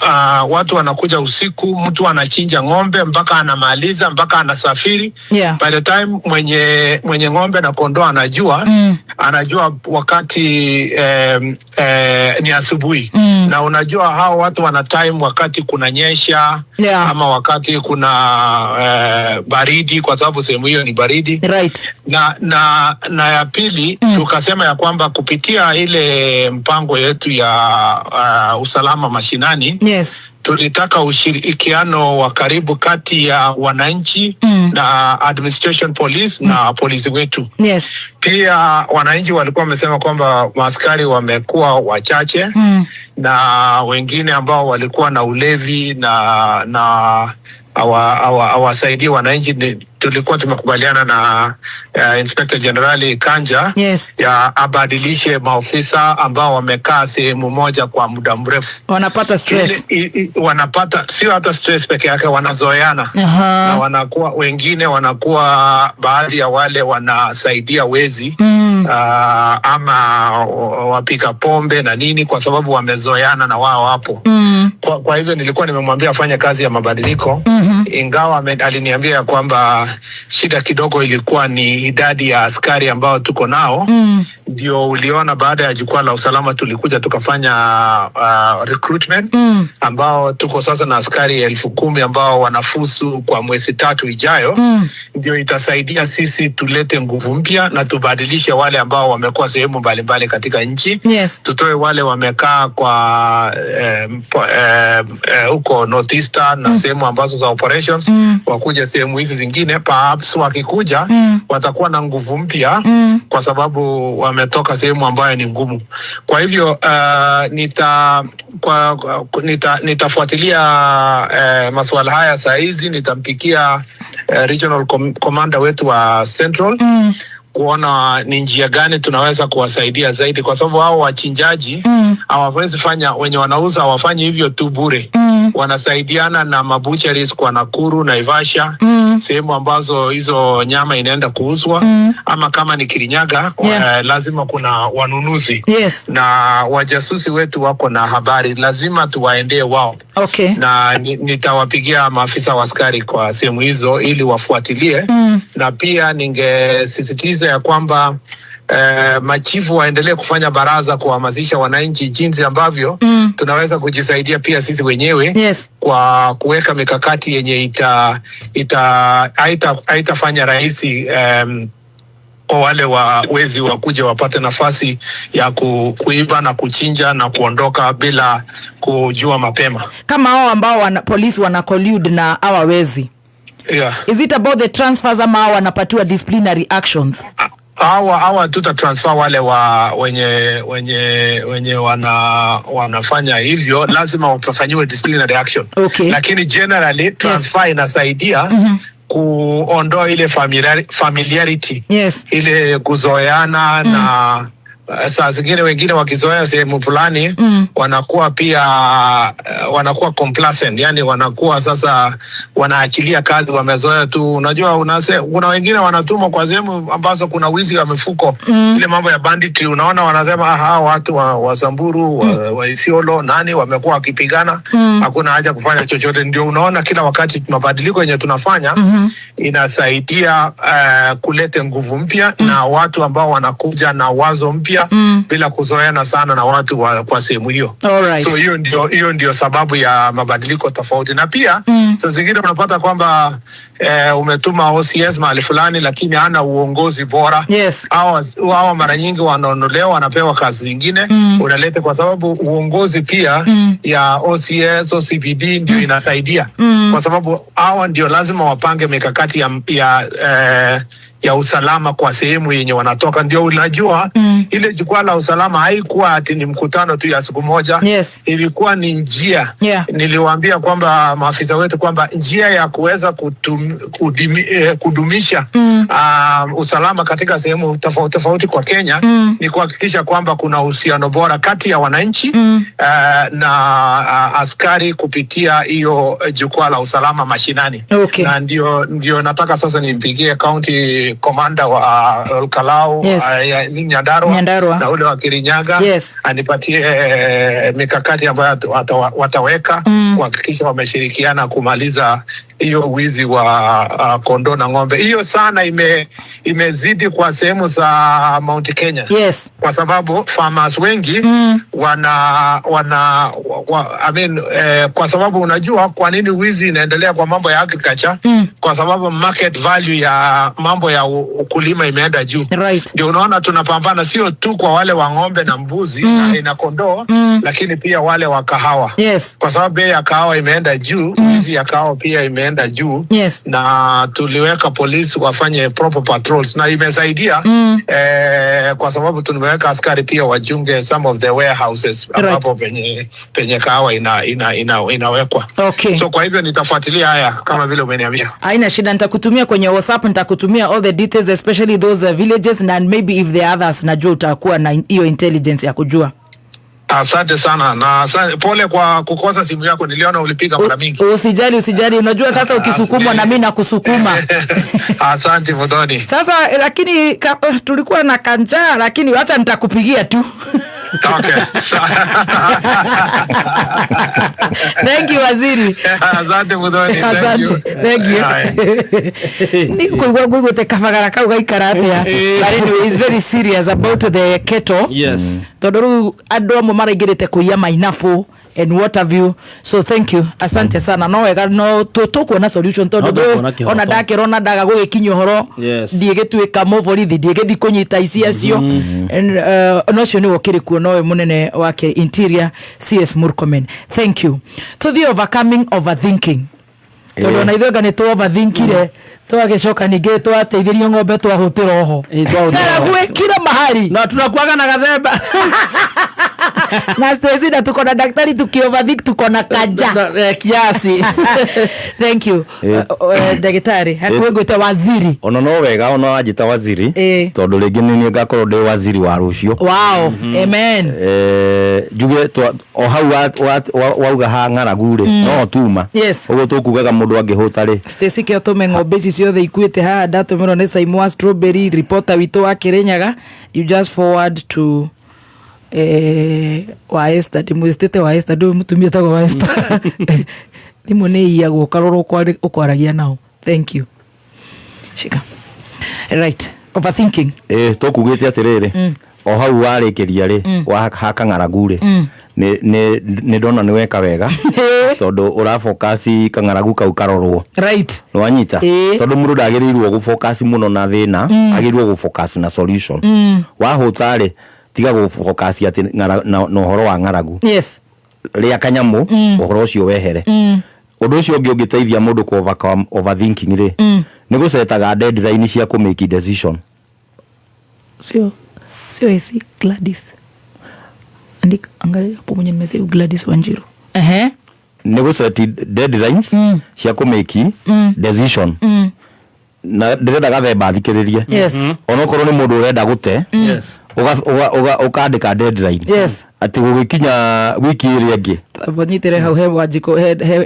watu wanakuja usiku, mtu anachinja ng'ombe mpaka anamaliza, mpaka anasafiri. Yeah. By the time mwenye ng'ombe na kondoo anajua, anajua wakati ni asubuhi. Na unajua hao watu wana time wakati kunanyesha, ama wakati kuna baridi, kwa sababu sehemu hiyo ni baridi. Right. Na ya pili tukasema ya kwamba kupitia ile mpango yetu ya usalama mashinani, yes, tulitaka ushirikiano wa karibu kati ya wananchi na administration police na polisi wetu. Yes. Pia wananchi walikuwa wamesema kwamba maaskari wamekuwa wachache na wengine ambao walikuwa na ulevi na hawasaidii wananchi. Tulikuwa tumekubaliana na Inspector General Kanja, yes, ya abadilishe maofisa ambao wamekaa sehemu moja kwa muda mrefu. Wanapata stress. Wanapata sio hata stress peke yake, wanazoeana. Na wanakuwa wengine wanakuwa baadhi ya wale wanasaidia wezi ama wapika pombe na nini, kwa sababu wamezoeana na wao hapo. Kwa hivyo nilikuwa nimemwambia afanye kazi ya mabadiliko, ingawa aliniambia kwamba shida kidogo ilikuwa ni idadi ya askari ambao tuko nao. Ndio uliona baada ya jukwaa la usalama tulikuja tukafanya recruitment, ambao tuko sasa na askari 10,000 ambao wanafusu kwa mwezi 3 ijayo. Ndio itasaidia sisi tulete nguvu mpya na tubadilishe wale ambao wamekuwa sehemu mbalimbali katika nchi. Yes. Tutoe wale wamekaa kwa huko North Eastern na sehemu ambazo za operations, wakuja sehemu hizi zingine. Perhaps wakikuja watakuwa na nguvu mpya, kwa sababu wametoka sehemu ambayo ni ngumu. Kwa hivyo nitafuatilia masuala haya saa hizi. Nitampikia regional commander wetu wa Central kuona ni njia gani tunaweza kuwasaidia zaidi, kwa sababu hao wachinjaji hawawezi fanya, wenye wanauza hawafanyi hivyo tu bure. Wanasaidiana na mabucheries kwa Nakuru, Naivasha, sehemu ambazo hizo nyama inaenda kuuzwa, ama kama ni Kirinyaga, lazima kuna wanunuzi. Yes. Na wajasusi wetu wako na habari, lazima tuwaendee wao. Okay. Na nitawapigia maafisa wa askari kwa sehemu hizo ili wafuatilie. Na pia ningesisitiza ya kwamba machifu waendelee kufanya baraza kuhamasisha wananchi jinsi ambavyo tunaweza kujisaidia pia sisi wenyewe, yes, kwa kuweka mikakati yenye haitafanya rahisi kwa wale wa wezi wakuje wapate nafasi ya kuiba na kuchinja na kuondoka bila kujua mapema. Kama hao ambao polisi wana collude na hawa wezi. Yeah. Is it about the transfers ama hao wanapatiwa disciplinary actions? Hawa tuta transfer wale wa wenye wanafanya hivyo, lazima wafanyiwe disciplinary action. Okay. Lakini generally transfer inasaidia kuondoa ile familiarity. Yes. Ile kuzoeana na saa zingine wengine wakizoea sehemu fulani wanakuwa pia wanakuwa complacent, yani wanakuwa sasa wanaachilia kazi, wamezoea tu. Unajua kuna wengine wanatumwa kwa sehemu ambazo kuna wizi wa mifuko, ile mambo ya banditry, unaona wanasema hawa watu wa Samburu, wa Isiolo nani wamekuwa wakipigana, hakuna haja kufanya chochote. Ndio unaona kila wakati mabadiliko yenye tunafanya inasaidia kuleta nguvu mpya na watu ambao wanakuja na wazo mpya bila kuzoeana sana na watu kwa sehemu hiyo. Alright. So hiyo ndio sababu ya mabadiliko tofauti. Na pia saa zingine unapata kwamba umetuma OCS mahali fulani lakini hana uongozi bora. Yes. Hawa mara nyingi wanaondolewa, wanapewa kazi zingine, unaleta kwa sababu uongozi pia ya OCS, OCPD ndio inasaidia. Kwa sababu hawa ndio lazima wapange mikakati ya usalama kwa sehemu yenye wanatoka. Ndio unajua ile jukwaa la usalama haikuwa ati ni mkutano tu ya siku moja. Yes. Ilikuwa ni njia. Yeah. Niliwaambia kwamba maafisa wetu kwamba njia ya kuweza kudumisha usalama katika sehemu tofauti kwa Kenya ni kuhakikisha kwamba kuna uhusiano bora kati ya wananchi na askari kupitia hiyo jukwaa la usalama mashinani. Okay. Na ndio nataka sasa nimpigie county commander wa Olkalau, yes. Nyandarua na ule wa Kirinyaga. Yes. Anipatie mikakati ambayo wataweka kuhakikisha wameshirikiana kumaliza hiyo wizi wa kondoo na ng'ombe. Hiyo sana imezidi kwa sehemu za Mount Kenya. Yes. Kwa sababu farmers wengi kwa sababu unajua kwa nini wizi inaendelea kwa mambo ya agriculture? Kwa sababu market value ya mambo ya ukulima imeenda juu. Right. Ndio unaona tunapambana sio tu kwa wale wa ng'ombe na mbuzi na kondoo, lakini pia wale wa kahawa. Yes. Kwa sababu bei ya kahawa imeenda juu, wizi ya kahawa pia imeenda juu. Yes. Na tuliweka polisi wafanye proper patrols na imesaidia kwa sababu tumeweka askari pia wajunge some of the warehouses ambapo penye kahawa inawekwa. Okay. So kwa hivyo nitafuatilia haya kama vile umeniambia. Haina shida, nitakutumia kwenye WhatsApp, nitakutumia all the details especially those villages and maybe if there are others, najua utakuwa na hiyo intelligence ya kujua. Asante sana na pole kwa kukosa simu yako, niliona ulipiga mara mingi. Usijali, unajua sasa ukisukumwa na mimi nakusukuma. Asante Muthoni. Sasa lakini tulikuwa na kanjaa, lakini acha nitakupigia tu. Okay. Thank you waziri. Asante Muthoni. Asante. Thank you. Ni kuigua nguigwite kabagara kau gaikara atia. But anyway, he's very serious about the kettle. Yes. Tondu riu andu amwe maraingirite kuiya mainabu and what have you. So thank you. Asante sana. No wega no tukuona solution tondu ona ndakirona ndaga gugikinya uhoro ndiigituika muborithi ndiigithi kunyita ici acio. And no cio ni wokiri kuo no munene wake Interior CS Murkomen. Thank you. To the overcoming overthinking. Tondu ona ithuĩ ni tu overthinkire twagicoka ningĩ twateithirio ng'ombe twahutĩra oho na gwĩkira mahali na tunakuaga na gathemba na Stacy na tuko na daktari tukioverthink tuko na kanja kiasi. Thank you daktari hakuwe gwĩte waziri ona no wega ona wanjĩta waziri tondu rĩngĩ nĩ niĩ ngakorwo ndĩ waziri wa rũciũ. Wow. Amen. Njuge o hau wauga ha ng'aragu rĩ no tuma ũguo tũkugaga mũndũ angĩhũta rĩ. Stacy kĩo tũme ng'ombe ici ciothe ikuĩte haha ndatũmĩrwo nĩ Simon wa Strawberry reporter witũ wa Kirinyaga. You just forward to wa Esther ndimwĩtĩte wa Esther ndũĩ mũtumia tagwo wa Esther. Thimũ nĩ iyagwo ũkarora ũkwaragia nao. Thank you. Shika. Right. Overthinking. Tũkugĩte atĩrĩrĩ O hau warĩkĩria rĩ, wa ha kang'aragu rĩ, nĩ ndona nĩ weka wega tondũ ũrafocus kang'aragu kau karorwo. Nĩwanyita? Tondũ mũndũ ndagĩrĩirwo gũfocus mũno na thĩna, agĩrĩirwo gũfocus na solution. Wahũta rĩ, tiga gũfocus atĩ na ũhoro wa ng'aragu. Rĩa kanyamũ, ũhoro ũcio wehere. Ũndũ ũcio ũngĩ ũngĩteithia mũndũ kũ overcome overthinking rĩ, nĩ gũcetaga deadline cia kũ make decision. Sio AC Gladys. Andika, angalia hapo mwenye nimesave, Gladys Wanjiru. Ehe. Nĩ gũceti deadlines cia kũ make decision. Na ndĩrenda gathemba athikĩrĩrie. Onokorwo nĩ mũndũ ũrenda gũte, ũkandĩka deadline atĩ gũgĩkinya wiki ĩrĩa ĩngĩ. Nyitire hau he Wanjikũ,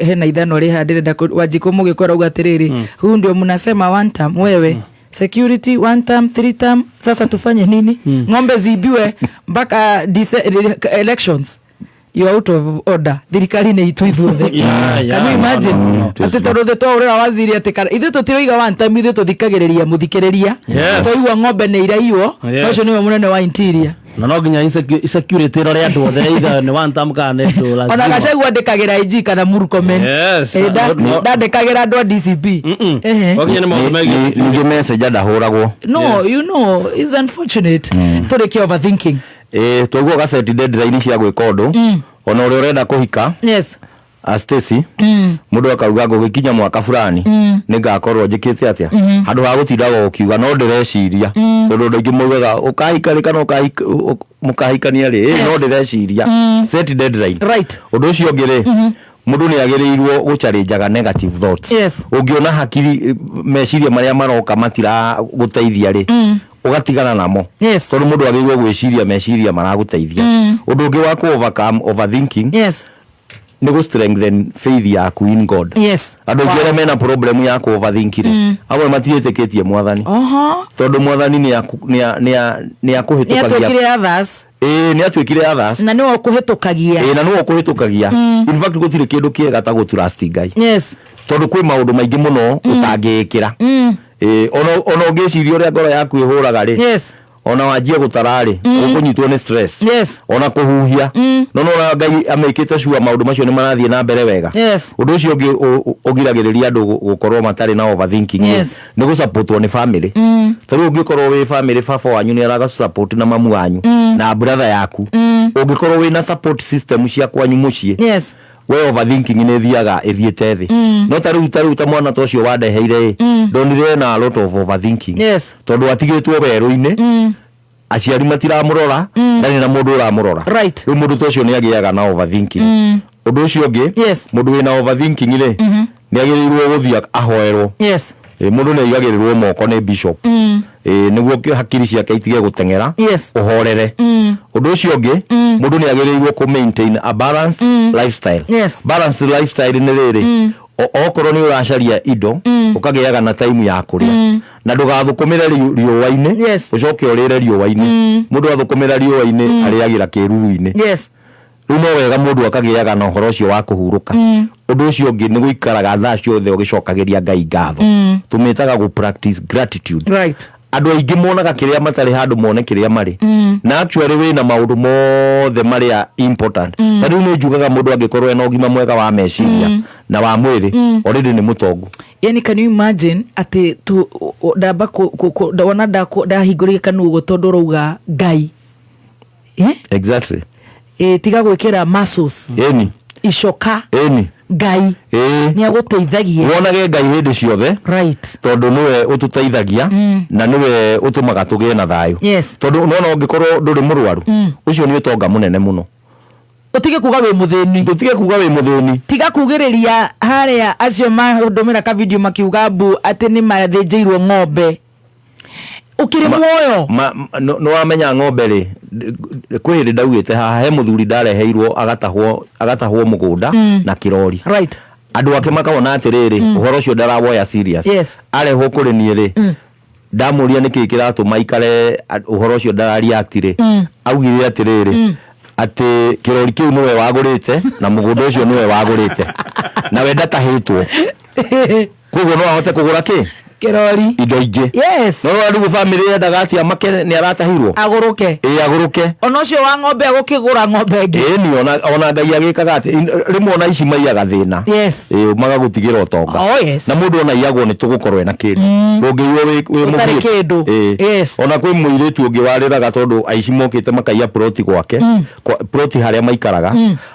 he na ithanwa rĩ haha ndĩrenda Wanjikũ mũgĩkora auga atĩrĩrĩ, huu ndio mnasema one term, wewe security one term, three term, sasa tufanye nini? Ng'ombe ziibiwe mpaka elections? You are out of order. Thirikari nĩ itũ ithuothe. Can you imagine? No, no, no. Atĩ tondũ thĩ twaũrĩra waziri atĩ kana ithuĩ tũtiroiga one time, ithuĩ tũthikagĩrĩria mũthikĩrĩria. Twaigua ng'ombe nĩ iraiywo, ũcio nĩwe mũnene wa interior. Na no nginya insecurity ĩrore andũ othe, either nĩ one term kana nĩ ndũ Ona lazima. Gachagua andĩkagĩra IG kana Murkomen. Ndandĩkagĩra andũ a DCP. Ehe. No nginya nĩ maũndũ megiĩ Ningĩ message ndahũragwo. No, you know, it's unfortunate. Tũrĩkie overthinking. Ĩĩ, twaigua ũgaceti deadline cia gwĩka ũndũ, ona ũrĩa ũrenda kũhika, a Stacy, mũndũ akauga ngũgĩkinya mwaka fulani nĩ ngakorwo njĩkĩte atĩa, handũ ha gũtindaga ũkiuga no ndĩreciria, tondũ andũ aingĩ maugaga ũkahika rĩ kana mũkahikania rĩ, no ndĩreciria. Set deadline. Ũndũ ũcio ũngĩ rĩ, mũndũ nĩ agĩrĩirwo gũchallengaga negative thoughts. Ũngĩona hakiri meciria marĩa maroka matiragũteithia rĩ, ũgatigana namo, tondũ mũndũ agĩrĩirwo gwĩciria meciria maragũteithia. Ũndũ ũngĩ wa kũ overcome overthinking nĩ gũ strengthen faith yaku in God. Andũ aingĩ arĩa mena problem ya kũ overthink rĩ, amwe matiĩtĩkĩtie mwathani, tondũ mwathani nĩ Nĩ akũhĩtũkagia. Atuĩkire others. Ĩĩ, nĩ atuĩkire others. Na nĩwe ũkũhĩtũkagia. Ĩĩ, na nĩwe ũkũhĩtũkagia. In fact, gũtirĩ kĩndũ kĩega ta gũ trust Ngai, tondũ kwĩ maũndũ maingĩ mũno ũtangĩĩkĩra. Ĩĩ, ona ũngĩciria ũrĩa ngoro yaku ĩhũraga rĩ, ona wanjie gũtara rĩ, ũkũnyitwo nĩ stress. Ona kũhuhia, no nona Ngai amĩkĩte sure maũndũ macio nĩ marathiĩ na mbere wega. Ũndũ ũcio ũngĩ ũgiragĩrĩria andũ gũkorwo matarĩ na overthinking rĩ, nĩ gũsupportwo nĩ family. Ta rĩu ũngĩkorwo wĩ family, baba wanyu nĩ aragũsupport na mamu wanyu na brother yaku, ũngĩkorwo wĩna support system cia kwanyu mũciĩ, we overthinking nĩ ĩthiaga ĩthiĩte thĩ. No ta rĩu ta mwana ta ũcio wandeheire ĩ, ndonire na a lot of overthinking, tondũ atigĩtwo werũ-inĩ, aciari matiramũrora, ndarĩ na mũndũ ũramũrora. Rĩu mũndũ ta ũcio nĩ agĩaga na overthinking. Ũndũ ũcio ũngĩ, mũndũ wĩna overthinking rĩ, nĩ agĩrĩirwo gũthiĩ ahoerwo. Ĩ, mũndũ nĩ aigagĩrĩrwo moko nĩ bishop. Ĩ, nĩguo hakiri ciake itige gũteng'era, ũhorere. Ũndũ ũcio ũngĩ, mũndũ nĩ agĩrĩirwo kũ maintain a balanced lifestyle. Balanced lifestyle nĩ rĩrĩ, okorwo nĩ ũracaria indo, ũkagĩaga na time ya kũrĩa, na ndũgathũkũmĩre riũa-inĩ, ũcoke ũrĩre riũa-inĩ. Mũndũ athũkũmĩra riũa-inĩ arĩagĩra kĩruru-inĩ. Rĩu no wega mũndũ akagĩaga na ũhoro ũcio wa kũhurũka. Ũndũ ũcio ũngĩ nĩ gũikaraga thaa ciothe ũgĩcokagĩria Ngai ngatho. Tũmĩtaga gũ practice gratitude. Andũ aingĩ monaga kĩrĩa matarĩ handũ mone kĩrĩa marĩ, na actually wĩna maũndũ mothe marĩa important. Ta rĩu nĩ njugaga mũndũ angĩkorwo ena ũgima mwega wa meciria na wa mwĩrĩ, already nĩ mũtongu. Yani, can you imagine atĩ tu ndamba wona ndahingũrire kanua ũguo tondũ ũrauga Ngai, eh? Exactly. Ĩ, tiga gwĩkĩra muscles icoka. Ngai nĩ agũteithagia. Wonage Ngai hĩndĩ ciothe, tondũ nĩwe ũtũteithagia na nĩwe ũtũmaga tũgĩe na thayũ, tondũ nona ũngĩkorwo ndũrĩ mũrwaru, ũcio nĩ ũtonga mũnene mũno. Ũtige kuga wĩ mũthĩni. Tũtige kuga wĩ mũthĩni. Tiga kugĩrĩria harĩa acio mahũndũmĩra ka video makiuga mbu atĩ nĩ mathĩnjĩirwo ng'ombe ũkĩrĩ muoyo. Nĩ wamenya ng'ombe rĩ, kwĩ hĩndĩ ndaugĩte haha he mũthuri ndareheirwo agatahwo mũgũnda na kĩrori. Andũ ake makona atĩrĩrĩ, ũhoro ũcio ndarawoya serious. Arehwo kũrĩ niĩ rĩ, ndamũria nĩkĩ kĩratũma aikare ũhoro ũcio ndarareact rĩ, augire atĩrĩrĩ, atĩ kĩrori kĩu nĩwe wagũrĩte na mũgũnda ũcio nĩwe wagũrĩte na we ndatahĩtwo, koguo no ahote kũgũra kĩ. Kĩrori. Indo ingĩ. Yes. No rĩu bamĩrĩ yendaga atĩa make nĩ aratahirwo. Agũrũke. Ĩ agũrũke. Ona ũcio wa ng'ombe agũkĩgũra ng'ombe ĩngĩ. Ĩni ona Ngai agĩkaga atĩ rĩmwe ona ici maiyaga thĩna. Yes. Ĩ magagũtigĩra ũtonga. Oh, yes. Na mũndũ ona aiyagwo nĩ tũgũkorwo ena kĩndũ. Ndũngĩiywo wĩ Ũtarĩ mũthiĩ. kĩndũ. Ĩ. Yes. Ona kwĩ mũirĩtu ũngĩ warĩraga tondũ aici mokĩte makaiya ploti gwake. Ploti harĩa maikaraga.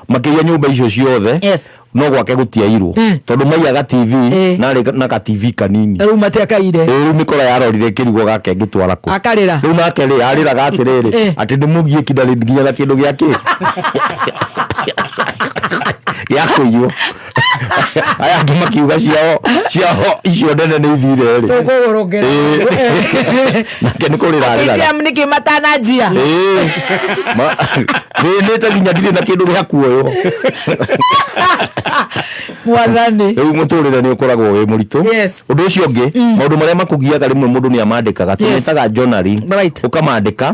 Makĩiya nyũmba icio ciothe. Yes. No gwake gũtiairwo. Tondũ maiyaga TV na arĩ na ka TV kanini. Rĩu matiakaire. Ĩ rĩu mĩkora yarorire kĩrigo gake ngĩtwara kũ. Akarĩra. Rĩu nake rĩ arĩraga atĩrĩrĩ atĩ nĩ mũgiĩki ndarĩ nginya na kĩndũ gĩa kĩ gĩa kũiywo. Aya angĩ makiuga ciao ciao icio nene nĩ ithire rĩ. Tũkũgũrũkĩra. Ĩ. Nake nĩ kũrĩra arĩraga. Isiam nĩkĩ matananjia. Ĩ. Thĩnĩte nginya ndirĩ na kĩndũ gĩa kuoywo. Mwathani. Rĩu mũtũrĩre nĩ ũkoragwo wĩ mũritũ. Yes. Ũndũ ũcio ũngĩ, maũndũ marĩa makũgiaga rĩmwe mũndũ nĩ amandĩkaga. Yes. Tũmĩtaga journaling. Right. Ũkamandĩka.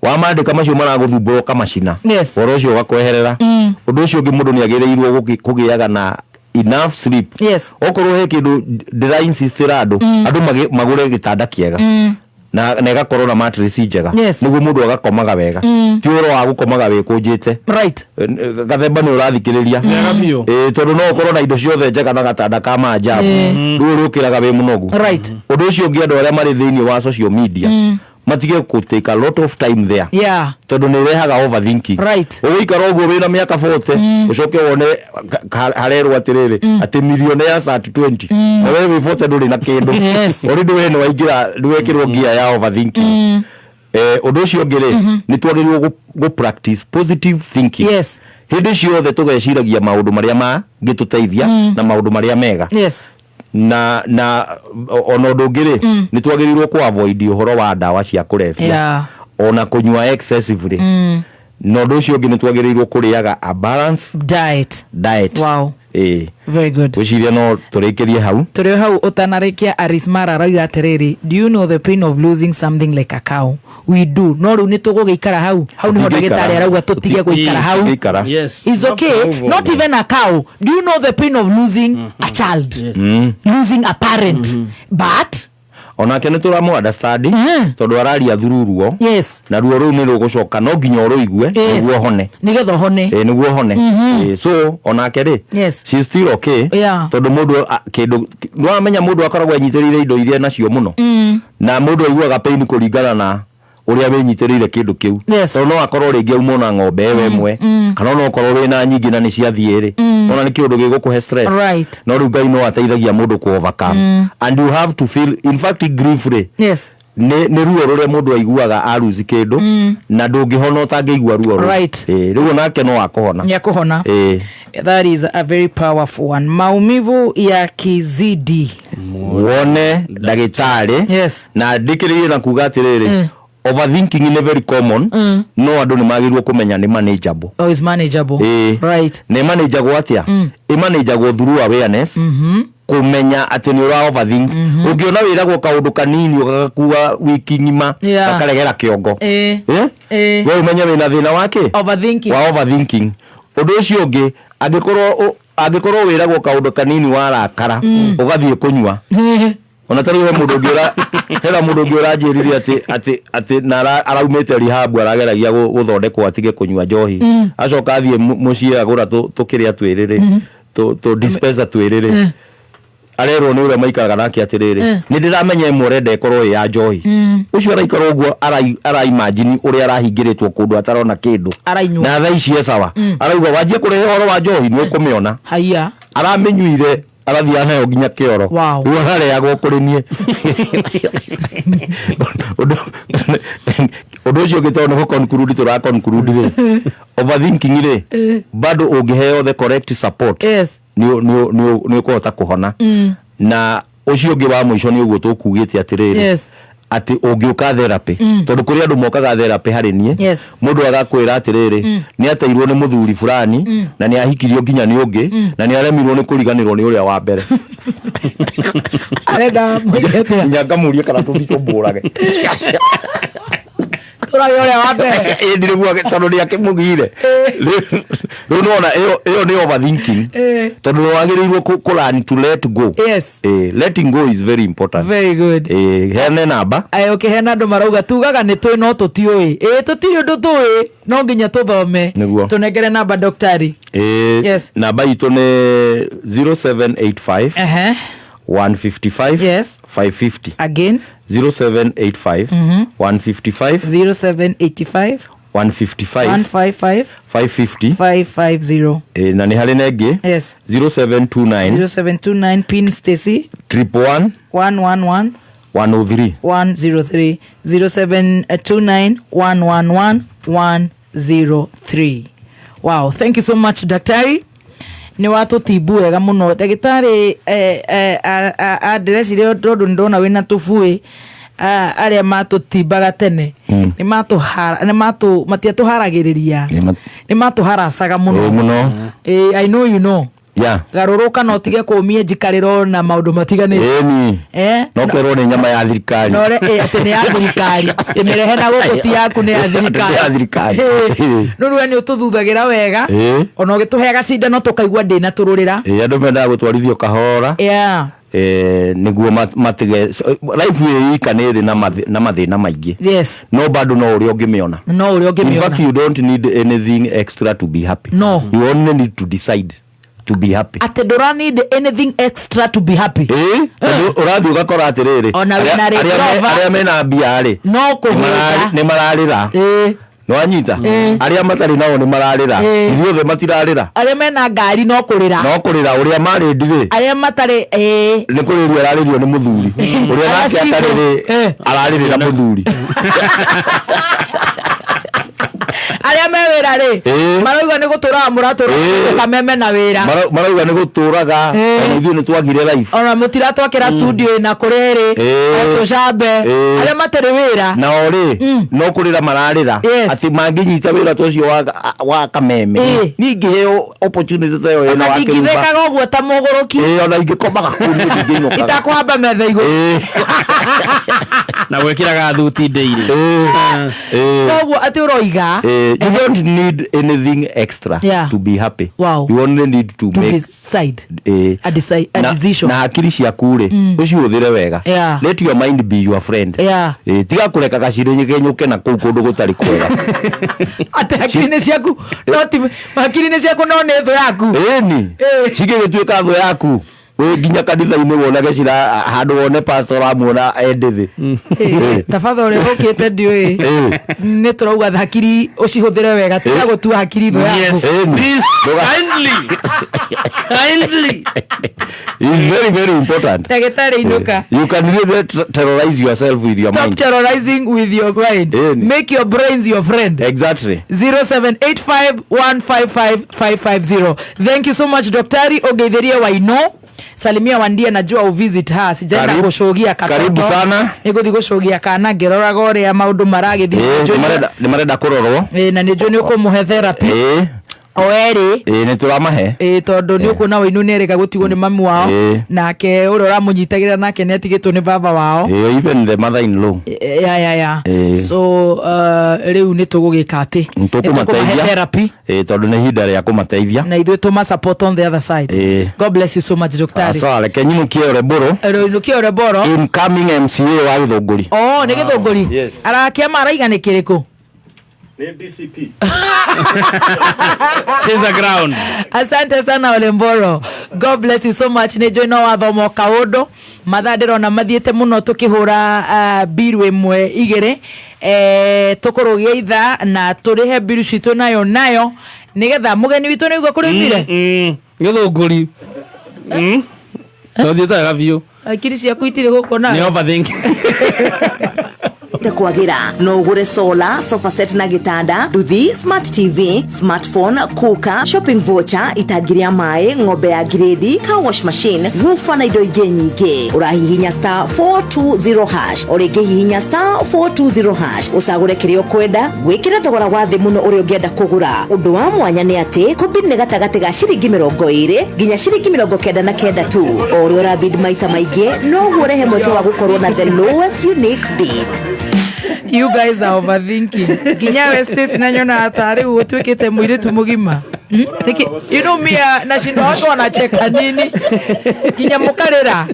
Wamandĩka macio maragũthumbũra ũkamacina. Yes. Ũhoro ũcio ũgakweherera. Ũndũ ũcio ũngĩ mũndũ nĩ agĩrĩirwo kũgĩaga na enough sleep. Yes. Okorwo he kĩndũ ndĩra insistĩra andũ, andũ magũre gĩtanda kĩega. Na ĩgakorwo na mattress njega. Yes. Nĩguo mũndũ agakomaga wega. Ti ũhoro wa gũkomaga wĩkũnjĩte. Right. Gathemba nĩ ũrathikĩrĩria. Wega biũ. Ĩ tondũ no ũkorwo na indo ciothe njega na gatanda ka maajabu. Rĩu ũrĩũkĩraga wĩ mũnogu. Right. Ũndũ ũcio ũngĩ andũ arĩa marĩ thĩinĩ wa social media matige kũ take a lot of time there. Yeah. Tondũ nĩ ũrehaga overthinking. Right. Ũgũikara ũguo wĩna mĩaka 40 ũcoke wone harerwo atĩrĩrĩ atĩ millionaires at 20 na we wĩ 40 ndũrĩ na kĩndũ. Yes. Already we nĩ waingĩra nĩ wekĩrwo gear ya overthinking. Ũndũ ũcio ũngĩ rĩ nĩ twagĩrĩirwo gũ practice positive thinking. Yes. Hĩndĩ ciothe tũgeciragia maũndũ marĩa mangĩtũteithia na maũndũ marĩa mega. Yes. Na ona ũndũ ũngĩ rĩ nĩ twagĩrĩirwo kũ avoid ũhoro wa ndawa cia kũrebia. Yeah. Ona kũnyua excessively. Na ũndũ ũcio ũngĩ nĩ twagĩrĩirwo kũrĩaga a balanced diet. Diet. Wow. Ĩ. Very good. Gwĩciria no tũrĩkĩrie hau. Tũrĩ hau ũtanarĩkia Arismara arauga atĩrĩrĩ, do you know the pain of losing something like a cow? We do. No rĩu nĩ tũgũgĩikara hau. Hau nĩho Tũtingĩikara. ndagĩtarĩ arauga tũtige gũikara hau. Tũtingĩikara. Yes. It's okay. Move on. Not even a cow. Do you know the pain of losing a child? Losing a parent. But Onake nĩ tũramũ understand tondũ araria through ruo. Yes. Na ruo rũu nĩ rũgũcoka no nginya ũrũigue Yes. nĩguo ũhone. Nĩgetha ũhone. Ĩ nĩguo ũhone. Ĩ, so onake rĩ Yes. she's still okay. Yeah. Tondũ mũndũ kĩndũ nĩwamenya mũndũ akoragwo enyitĩrĩire indo iria nacio mũno. Na mũndũ aiguaga pain kũringana na ũrĩa wĩnyitĩrĩire kĩndũ kĩu. Yes. Tondũ no akorwo rĩngĩ aumwo na ng'ombe ĩyo ĩmwe kana no ũkorwo wĩna nyingĩ na nĩ ciathiĩ rĩ. Ona nĩ kĩũndũ gĩgũkũhe stress. Right. No rĩu Ngai no ateithagia mũndũ kũ overcome. And you have to feel in fact grief rĩ Yes. nĩ ruo rũrĩa mũndũ aiguaga aruzi kĩndũ na ndũngĩhona ũtangĩigua ruo rũu. Right. Ĩ, rĩu onake no akũhona. Nĩakũhona. Ĩ. That is a very powerful one. Maumivu ya kizidi. Wone ndagĩtarĩ. Yes. Na ndĩkĩrĩrie na kuga atĩrĩrĩ overthinking nĩ very common no andũ nĩ magĩrĩirwo kũmenya nĩ manageable. Oh, it's manageable. Ĩ. Right. Nĩ manageagwo atĩa? Ĩmanageagwo through awareness. Kũmenya atĩ nĩ ũra overthink. Ũngĩona wĩragwo kaũndũ kanini ũgagakua wiki ng'ima Yeah. gakaregera kĩongo. Ĩ. Ĩ? Ĩ. We ũmenye wĩna thĩna wa kĩ? Overthinking. Wa overthinking. Ũndũ ũcio ũngĩ angĩkorwo wĩragwo kaũndũ kanini warakara ũgathiĩ kũnyua. Ona ta rĩu he mũndũ ũngĩ hena mũndũ ũngĩ ũranjĩrire atĩ na araumĩte rehab arageragia gũthondekwo atige kũnyua njohi. Acoka athiĩ mũciĩ agũra tũkĩrĩa twĩrĩ rĩ, tũ dispenser twĩrĩ rĩ. Arerwo nĩ ũrĩa maikaraga nake atĩrĩrĩ, nĩ ndĩramenya ĩmwe ũrenda ĩkorwo ĩ ya njohi. Ũcio araikara ũguo araimagine ũrĩa arahingĩrĩtwo kũndũ atarona kĩndũ. Arainyua. Na thaa ici e sawa. Arauga wanjie kũrehe ũhoro wa njohi nĩ ũkũmĩona. Haiya. Aramĩnyuire arathiaga nayo nginya kĩoro. Wow. Rĩu arareagwo kũrĩ niĩ. Ũndũ ũcio ũngĩ tondũ nĩ gũ conclude tũra conclude rĩ. Overthinking rĩ, bado ũngĩheo the correct support. Yes. Nĩ ũkũhota kũhona. Na ũcio ũngĩ wa mũico nĩ ũguo tũkugĩte atĩrĩrĩ. Yes. Atĩ ũngĩũka therapy. Tondũ kũrĩ andũ mokaga therapy harĩ niĩ. Yes. Mũndũ agakwĩra atĩrĩrĩ, nĩ ateirwo nĩ mũthuri fulani na nĩ ahikirio nginya nĩ ũngĩ na nĩ aremirwo nĩ kũriganĩrwo nĩ ũrĩa wa mbere. Arenda mwĩke atĩa? Nginya ngamũria kana tũthiĩ tũmbũrage. Ũragĩa ũrĩa wa mbere. Ĩĩ nĩguo tondũ nĩ akĩmũgire. Rĩu nĩwona ĩyo nĩ overthinking. Tondũ wagĩrĩirwo kũ learn to let go. Yes. Letting go is very important. Very good. Heane namba. Aya ũkĩheana andũ marauga tugaga nĩ tũĩ no tũtiũĩ. Ĩĩ tũtirĩ ũndũ tũĩ no nginya tũthome. Nĩguo. Tũnengere namba daktari. Yes. Namba itũ nĩ 0785 155 Yes. 550. Again. 0785 155 0785 155 155 550. 550. Na nĩ harĩ na ĩngĩ. Yes. 0729 0729 pin Stacy 111 111 103. 103 0729 111 103. Wow, thank you so much daktari. Nä watå wega må no ndagätarä ndäreciria tondå nä ndona wä na tå buä arä a matå timbaga tene nä matiatå haragä rä ria nä matå haracaga må no. Mũno. I know you know. Yeah. Garũrũka no tige kũmia njikarĩro na maũndũ matiganĩte. Ĩni. Eh? No kerwo nĩ nyama ya thirikari. No re atĩ nĩ ya thirikari, ĩmĩrehe na gũkũ ti yaku, nĩ ya Atĩ nĩ ya thirikari. thirikari. No rĩu we nĩ ũtũthuthagĩra wega ona ũgĩtũheaga cindano tũkaigua ndĩnatũrũrĩra. Andũ mendaga gũtwarithio kahora. Yeah. Nĩguo matige life ĩ ika nĩ ĩrĩ na mathĩna maingĩ. Yes. No bado no ũrĩa ũngĩmĩona. No ũrĩa In ũngĩmĩona. fact, you don't need anything extra to be happy. No. You only need to decide to be happy. Atĩ ndũra need anything extra to be happy. Tondũ ũrathiĩ ũgakora atĩrĩrĩ, Ona wĩna Range Rover. arĩa mena mbia rĩ, no kũgĩta nĩ mararĩra. Nĩwanyita? Arĩa matarĩ nao nĩ mararĩra. Ithuothe matirarĩra. Arĩa mena ngari no kũrĩra. No kũrĩra ũrĩa marĩ ndirĩ. Arĩa matarĩ Nĩ kũrĩrio ararĩrio nĩ mũthuri. Ũrĩa nake Arĩa atarĩ rĩ, single. ararĩrĩra mũthuri. Arĩa me wĩra rĩ, marauga nĩ gũtũraga mũratũra kameme na wĩra. Marauga nĩ gũtũraga ona ithuĩ nĩ twagire life. Ona mũtiratwakĩra studio ĩna kũrĩa ĩrĩ o tũcambe. Arĩa matarĩ wĩra nao rĩ, no kũrĩra mararĩra atĩ mangĩnyita wĩra ta ũcio wa kameme, niĩ ingĩheo opportunity ta ĩyo ĩna ona wa kĩrumba. ndingithekaga ũguo ta mũgũrũki. Ona ingĩkomaga kũu niĩ ndingĩinũkaga. Itakũhamba metha igũrũ. Na gwĩkĩraga thuti ndĩirĩ. Koguo atĩ ũroiga You don't need anything extra Yeah. to be happy. Wow. You only need to to make decide a decision. Na hakiri ciaku rĩ, ũcihũthĩre wega. Yeah. Let your mind be your friend. Yeah. Tiga kũreka gacirĩ na kũu kũndũ gũtarĩ kwega. Atĩ hakiri-inĩ ciaku no ti hakiri-inĩ ciaku no nĩ thũ yaku. Ĩni cingĩgĩtuĩka thũ yaku wĩ nginya kanitha-inĩ wonage cira handũ wone pastor amuona endĩ thĩ. Tabatha ũrĩa ũkĩte ndiũĩ nĩ tũrauga hakiri ũcihũthĩre wega, tiga gũtua hakiri thũ yaku. Please, kindly. Kindly. It's very, very important. Ndagĩtarĩ inũka. You can really terrorize yourself with your Stop mind. terrorizing with your mind. Make your brains your friend. Exactly. 0785155550. Thank you so much daktari. Ũngeithĩrie Waino. Salimia Wandia, najua uvisit ha sijaenda gũcũgia katoto. Karibu sana. Nĩngũthiĩ gũcũgia kana ngĩroraga ũrĩa maũndũ maragĩthiĩ. Nĩ marenda kũrorwo. Na nĩ njũĩ nĩ ũkũmũhe therapy o erĩ. Nĩ tũramahe. Tondũ nĩ ũkuona Wainũ nĩ erĩga gũtigwo nĩ mamu wao, nake ũrĩa ũramũnyitagĩrĩra nake nĩ atigĩtwo nĩ baba wao. Even the mother in law. Ya. So rĩu nĩ tũgũgĩka atĩ Nĩ tũkũmateithia. Therapy. Tondũ nĩ ihinda rĩa kũmateithia. Na ithuĩ tũma support on the other side. God bless you so much daktari. Sawa, reke nyinũkie Oreboro. Nyinũkie Oreboro. Incoming MCA wa Gĩthũngũri. Oh, nĩ Gĩthũngũri. Yes. Arakĩama araiga nĩ kĩrĩkũ? Nĩ DCP. Stays ground. Asante sana Olemboro. God bless you so much. Nĩ njũĩ no wathomo kaũndũ. Mathaa ndĩrona mathiĩte mũno tũkĩhũra mbiru ĩmwe igĩrĩ. Tũkũrũgia ithaa na tũrĩhe mbiru citũ nayo nĩgetha mũgeni witũ nĩguo kũrĩmire. Gĩthũngũri. Tũthiĩte wega biũ. Hakiri ciaku itirĩ gũkũ nawe. Nĩ overthink. Kwagĩra no ũgũre solar, sofa set na gĩtanda, nduthi, smart TV, smartphone, cooker, shopping voucher, itangi rĩa maĩ, ng'ombe ya grade, car wash machine, woofer na indo ingĩ nyingĩ. Ũrahihinya star 420 hash, o rĩngĩ hihinya star 420 hash, ũcagũre kĩrĩa ũkwenda, wĩkĩre thogora wa thĩ mũno ũrĩa ũngĩenda kũgũra. Ũndũ wa mwanya nĩ atĩ kũbid nĩ gatagatĩ ga ciringi 20 nginya ciringi 99 tu. O ũrĩa ũrabid maita maingĩ noguo ũrehe mweke wa gũkorwo na the lowest unique bid. You guys are overthinking. Nginya we Stacy na nyona tarĩ ũtuĩkĩte mũirĩtu mũgima. Nĩkĩ? You know me, nashindwa watu wanacheka nini? Nginya mũkarĩra.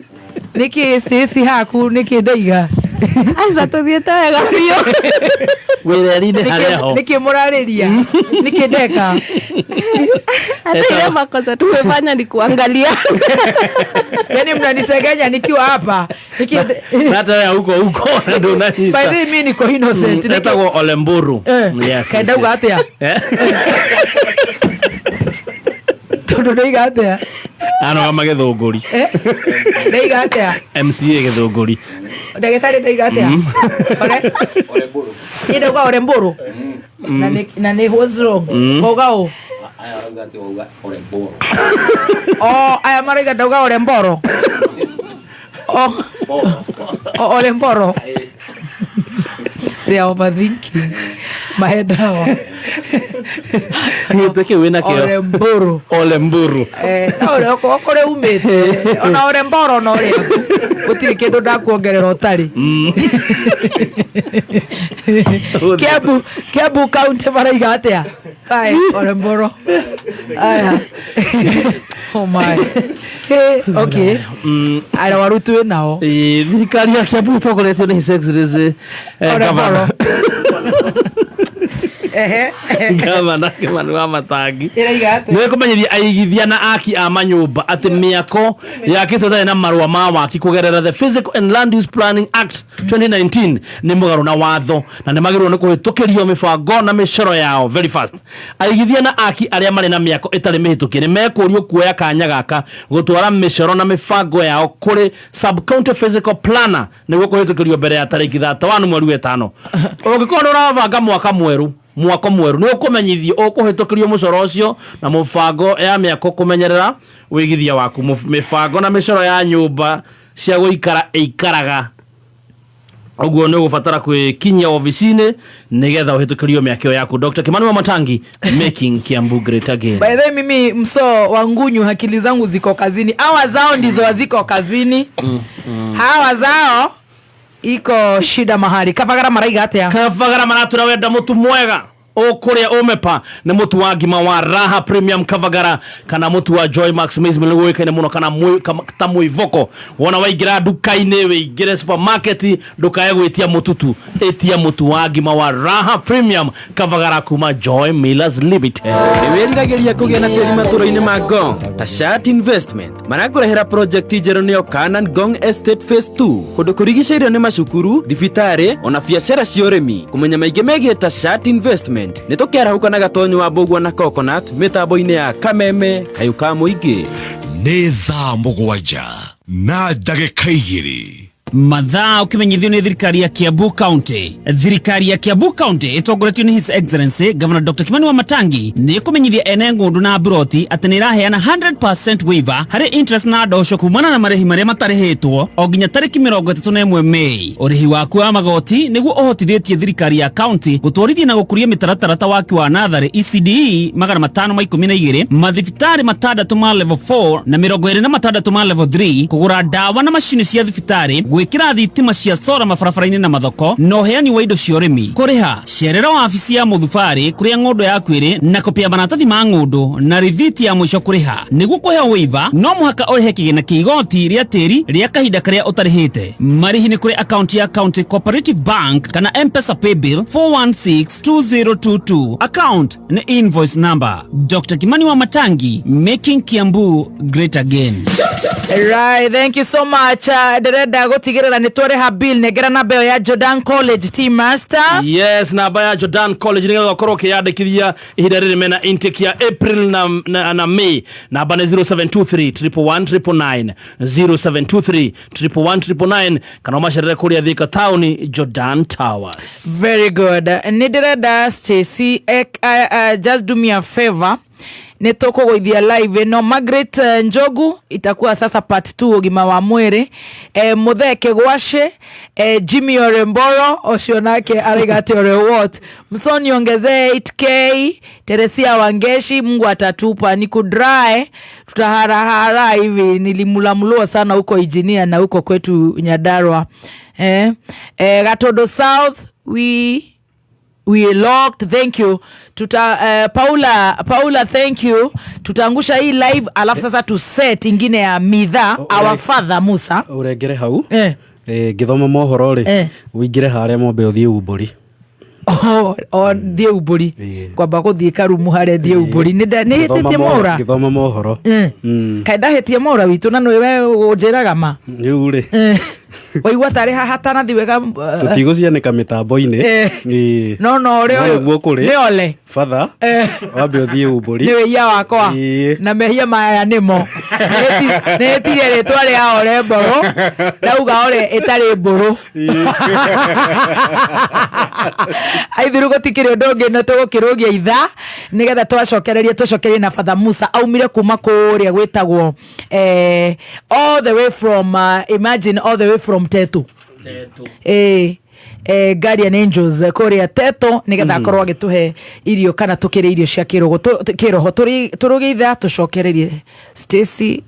Nĩkĩ Stacy haku nĩkĩ ndaiga? Aca tũthiĩte wega biũ. Wĩreri-inĩ harĩa ho. Nĩkĩ mũrarĩria? Nĩkĩ ndeka? Hata ile makosa tumefanya ni kuangalia. Yaani mnanisegenya nikiwa hapa. Nĩkĩ? Hata wewe huko huko ndunanyita. By the way, mimi niko innocent. Etagwo Olemburu. Yes. Kaĩ ndauga atĩa? Tondũ ndaiga atĩa? Ano kama gĩthũngũri. Ndaiga atĩa? MCA gĩthũngũri. Ndagĩtarĩ ndaiga atĩa? Ore? Niĩ ndauga Olemburu. Na nĩ what's wrong? Wauga ũ? Oh, aya marauga ndauga Olemboro. Oh, Olemboro. They are overthinking. Mahe dawa. Gĩtĩ kĩu wĩna kĩo. Olemburu. Olemburu. No ũrĩa ũkũrĩa umĩte. Ona Olemboro no ũrĩa. Gũtirĩ kĩndũ ndakuongerera ũtarĩ. Kiambu County maraiga atĩa? Ai, Olemboro. Aya. Oh my. Hey, okay. Arwaru twĩ nao. Thirikari ya Kiambu ĩtongoretio nĩ His Excellency Olemboro. Gavana Kimani wa Matangi nĩ kũmenyithia aigithia na aki a manyũmba atĩ mĩako yakĩtwo ĩtarĩ na marũa ma waki kũgerera the Physical and Land Use Planning Act 2019 nĩ mũgarũ na watho na nĩ magĩrĩirwo nĩ kũhĩtũkĩrio mĩbango na mĩcoro yao very fast. Aigithia na aki arĩa marĩ na mĩako ĩtarĩ mĩhĩtũkie nĩ mekũrio kuoya kanya gaka gũtwara mĩcoro na mĩbango yao kũrĩ sub county physical planner nĩguo kũhĩtũkĩrio mbere ya tarĩki 31 mweri wa ĩtano. Ũngĩkorwo nĩ ũrabanga mwaka mwerũ mwako mwerũ nĩ ũkũmenyithio ũkũhĩtũkĩrio mũcoro ũcio na mũbango ya mĩako kũmenyerera wĩigithia waku. Mĩbango na mĩcoro ya nyũmba cia gũikara ĩikaraga ũguo nĩ ũgũbatara kwĩkinyia obici-inĩ nĩgetha ũhĩtũkĩrio mĩako ĩyo yaku. Dr. Kimani wa Matangi, making Kiambu great again. By the way, mimi mso wa ngunyu akili zangu ziko kazini. Hawa zao ndizo haziko kazini. Hawa zao iko shida mahali. Kabagara maraiga atia? Kabagara maratura wenda mutu mwega okuria umepa ni mutu wa ngima wa Raha Premium Kabagara kana mutu wa Joy Max Maize Meal gwikaine muno kana ta mwivoko. Wona waingira nduka-inĩ wĩingĩre supermarket ndukae gwĩtia mututu, ĩtia mutu wa ngima wa Raha Premium Kabagara kuma Joy Millers Limited. Nĩwĩriragĩria kũgĩa na tĩri matũra-inĩ ma Ngong ta Shat Investment marakũrehera project njerũ nĩyo Canaan Ngong Estate Phase 2 kũndũ kũrigicĩirio nĩ macukuru, thibitarĩ ona biacara cia ũrĩmi. Kũmenya maingĩ megiĩ ta Shat Investment nĩ tũkĩarahũka na gatonyo wa mbũgua na coconut mĩtambo-inĩ ya Kameme kayũ ka mũingĩ. Nĩ thaa 7 na ndagĩka 2. Mathaa ukimenyithio nĩ thirikari ya Kiambu County. Thirikari ya Kiambu County ĩtongoretio nĩ His Excellency Governor Dr. Kimani wa Matangi nĩ ĩkũmenyithia ene ng'ũndũ na mburoti atĩ nĩ ĩraheana 100% waiver harĩ interest na ndosho kumana na marĩhi marĩa matarĩhĩtwo o nginya tarĩki 31 Mei. Ũrĩhi waku wa magoti nĩguo ũhotithĩtie thirikari ya county gũtwarithia na gũkũria mĩtaratara ta waki wa natharĩ ECDE 512, mathibitarĩ 6 ma level 4 na 26 ma level 3, kũgũra ndawa na macini cia thibitarĩ, gwĩkĩra thitima cia sora mabarabara-inĩ na mathoko, na ũheani wa indo cia ũrĩmi. Kũrĩha cerera wabici ya mũthubarĩ kũrĩa ng'ũndũ yaku ĩrĩ na kopia maratathi ma ng'ũndũ na rithiti ya mũico kũrĩha. Nĩguo kũheo waiver no mũhaka ũrĩhe kĩgĩna kĩa igoti rĩa tĩri rĩa kahinda karĩa ũtarĩhĩte. Marĩhi nĩ kũrĩ akaunti ya County Cooperative Bank kana M-Pesa Paybill 4162022. Account nĩ invoice number. Dr. Kimani wa Matangi, making Kiambu great again. Right, thank you so much. Ndĩrenda gũtigĩrĩra nĩ twarĩha bill nengera namba ĩyo ya Jordan College Team Master. Yes, namba ya Jordan College nĩgetha ũkorwo ũkĩyandĩkithia ihinda rĩrĩ mena intake ya April na May. Namba nĩ 0723 111 999, 0723 111 999, kana ũmacerere kũrĩa Thika Town Jordan Towers. Very good. Nĩ ndĩrenda Stacy, just do me a favor. Nĩ tũkũgũithia live ĩno. Margaret Njogu itakuwa sasa part 2 ũgima wa mwĩrĩ. Mũthee Kĩgwacĩ, Jimmy Oremboro ũcio nake araiga atĩ ore what. Msoni ongezee 8K. Teresia Wangeshi, Mungu atatupa. Ni kudry tutaharahara hivi. Nilimulamulua sana huko Ijinia na huko kwetu Nyandarua. Gatodo South We locked, thank you. Tuta Paula, Paula, thank you. Tutaangusha hii live, alafu sasa tu set ingine ya Midha, our father Musa. Ũrengere hau. Ngĩthoma mohoro rĩ, ũingĩre harĩa mombe ũthiĩ umbũri. Oh, thiĩ umbũri, kwamba gũthiĩ karumu harĩa thiĩ umbũri. Nĩ hĩtĩtie mwaũra? Ngĩthoma mohoro. Kaĩ ndahĩtie mwaũra witũ, na nĩwe we ũnjĩraga ma. Rĩu rĩ, Waigua tarĩ haha tanathi wega. Tũtigũcianĩka mĩtambo-inĩ. No ũrĩa No ũyũ nĩguo kũrĩ. Nĩ ole. Batha wambe ũthiĩ umbũri. Nĩ wĩia wakwa. Na mehia maya nĩmo nĩ hĩtirie rĩtwa rĩa ole mbũrũ, ndauga ole ĩtarĩ mbũrũ. Aithiru, gũtikĩrĩ ũndũ ũngĩ, no tũgũkĩrũgia ithaa nĩgetha twacokererie, tũcokererie na Father Musa aumire kuma kũrĩa gwĩtagwo all the way from imagine, all the way from Tetu, Guardian Angels kũrĩa Teto, nĩgetha akorwo agĩtũhe irio kana tũkĩrĩ irio cia kĩroho. Tũrũge ithaa, tũcokererie Stacy.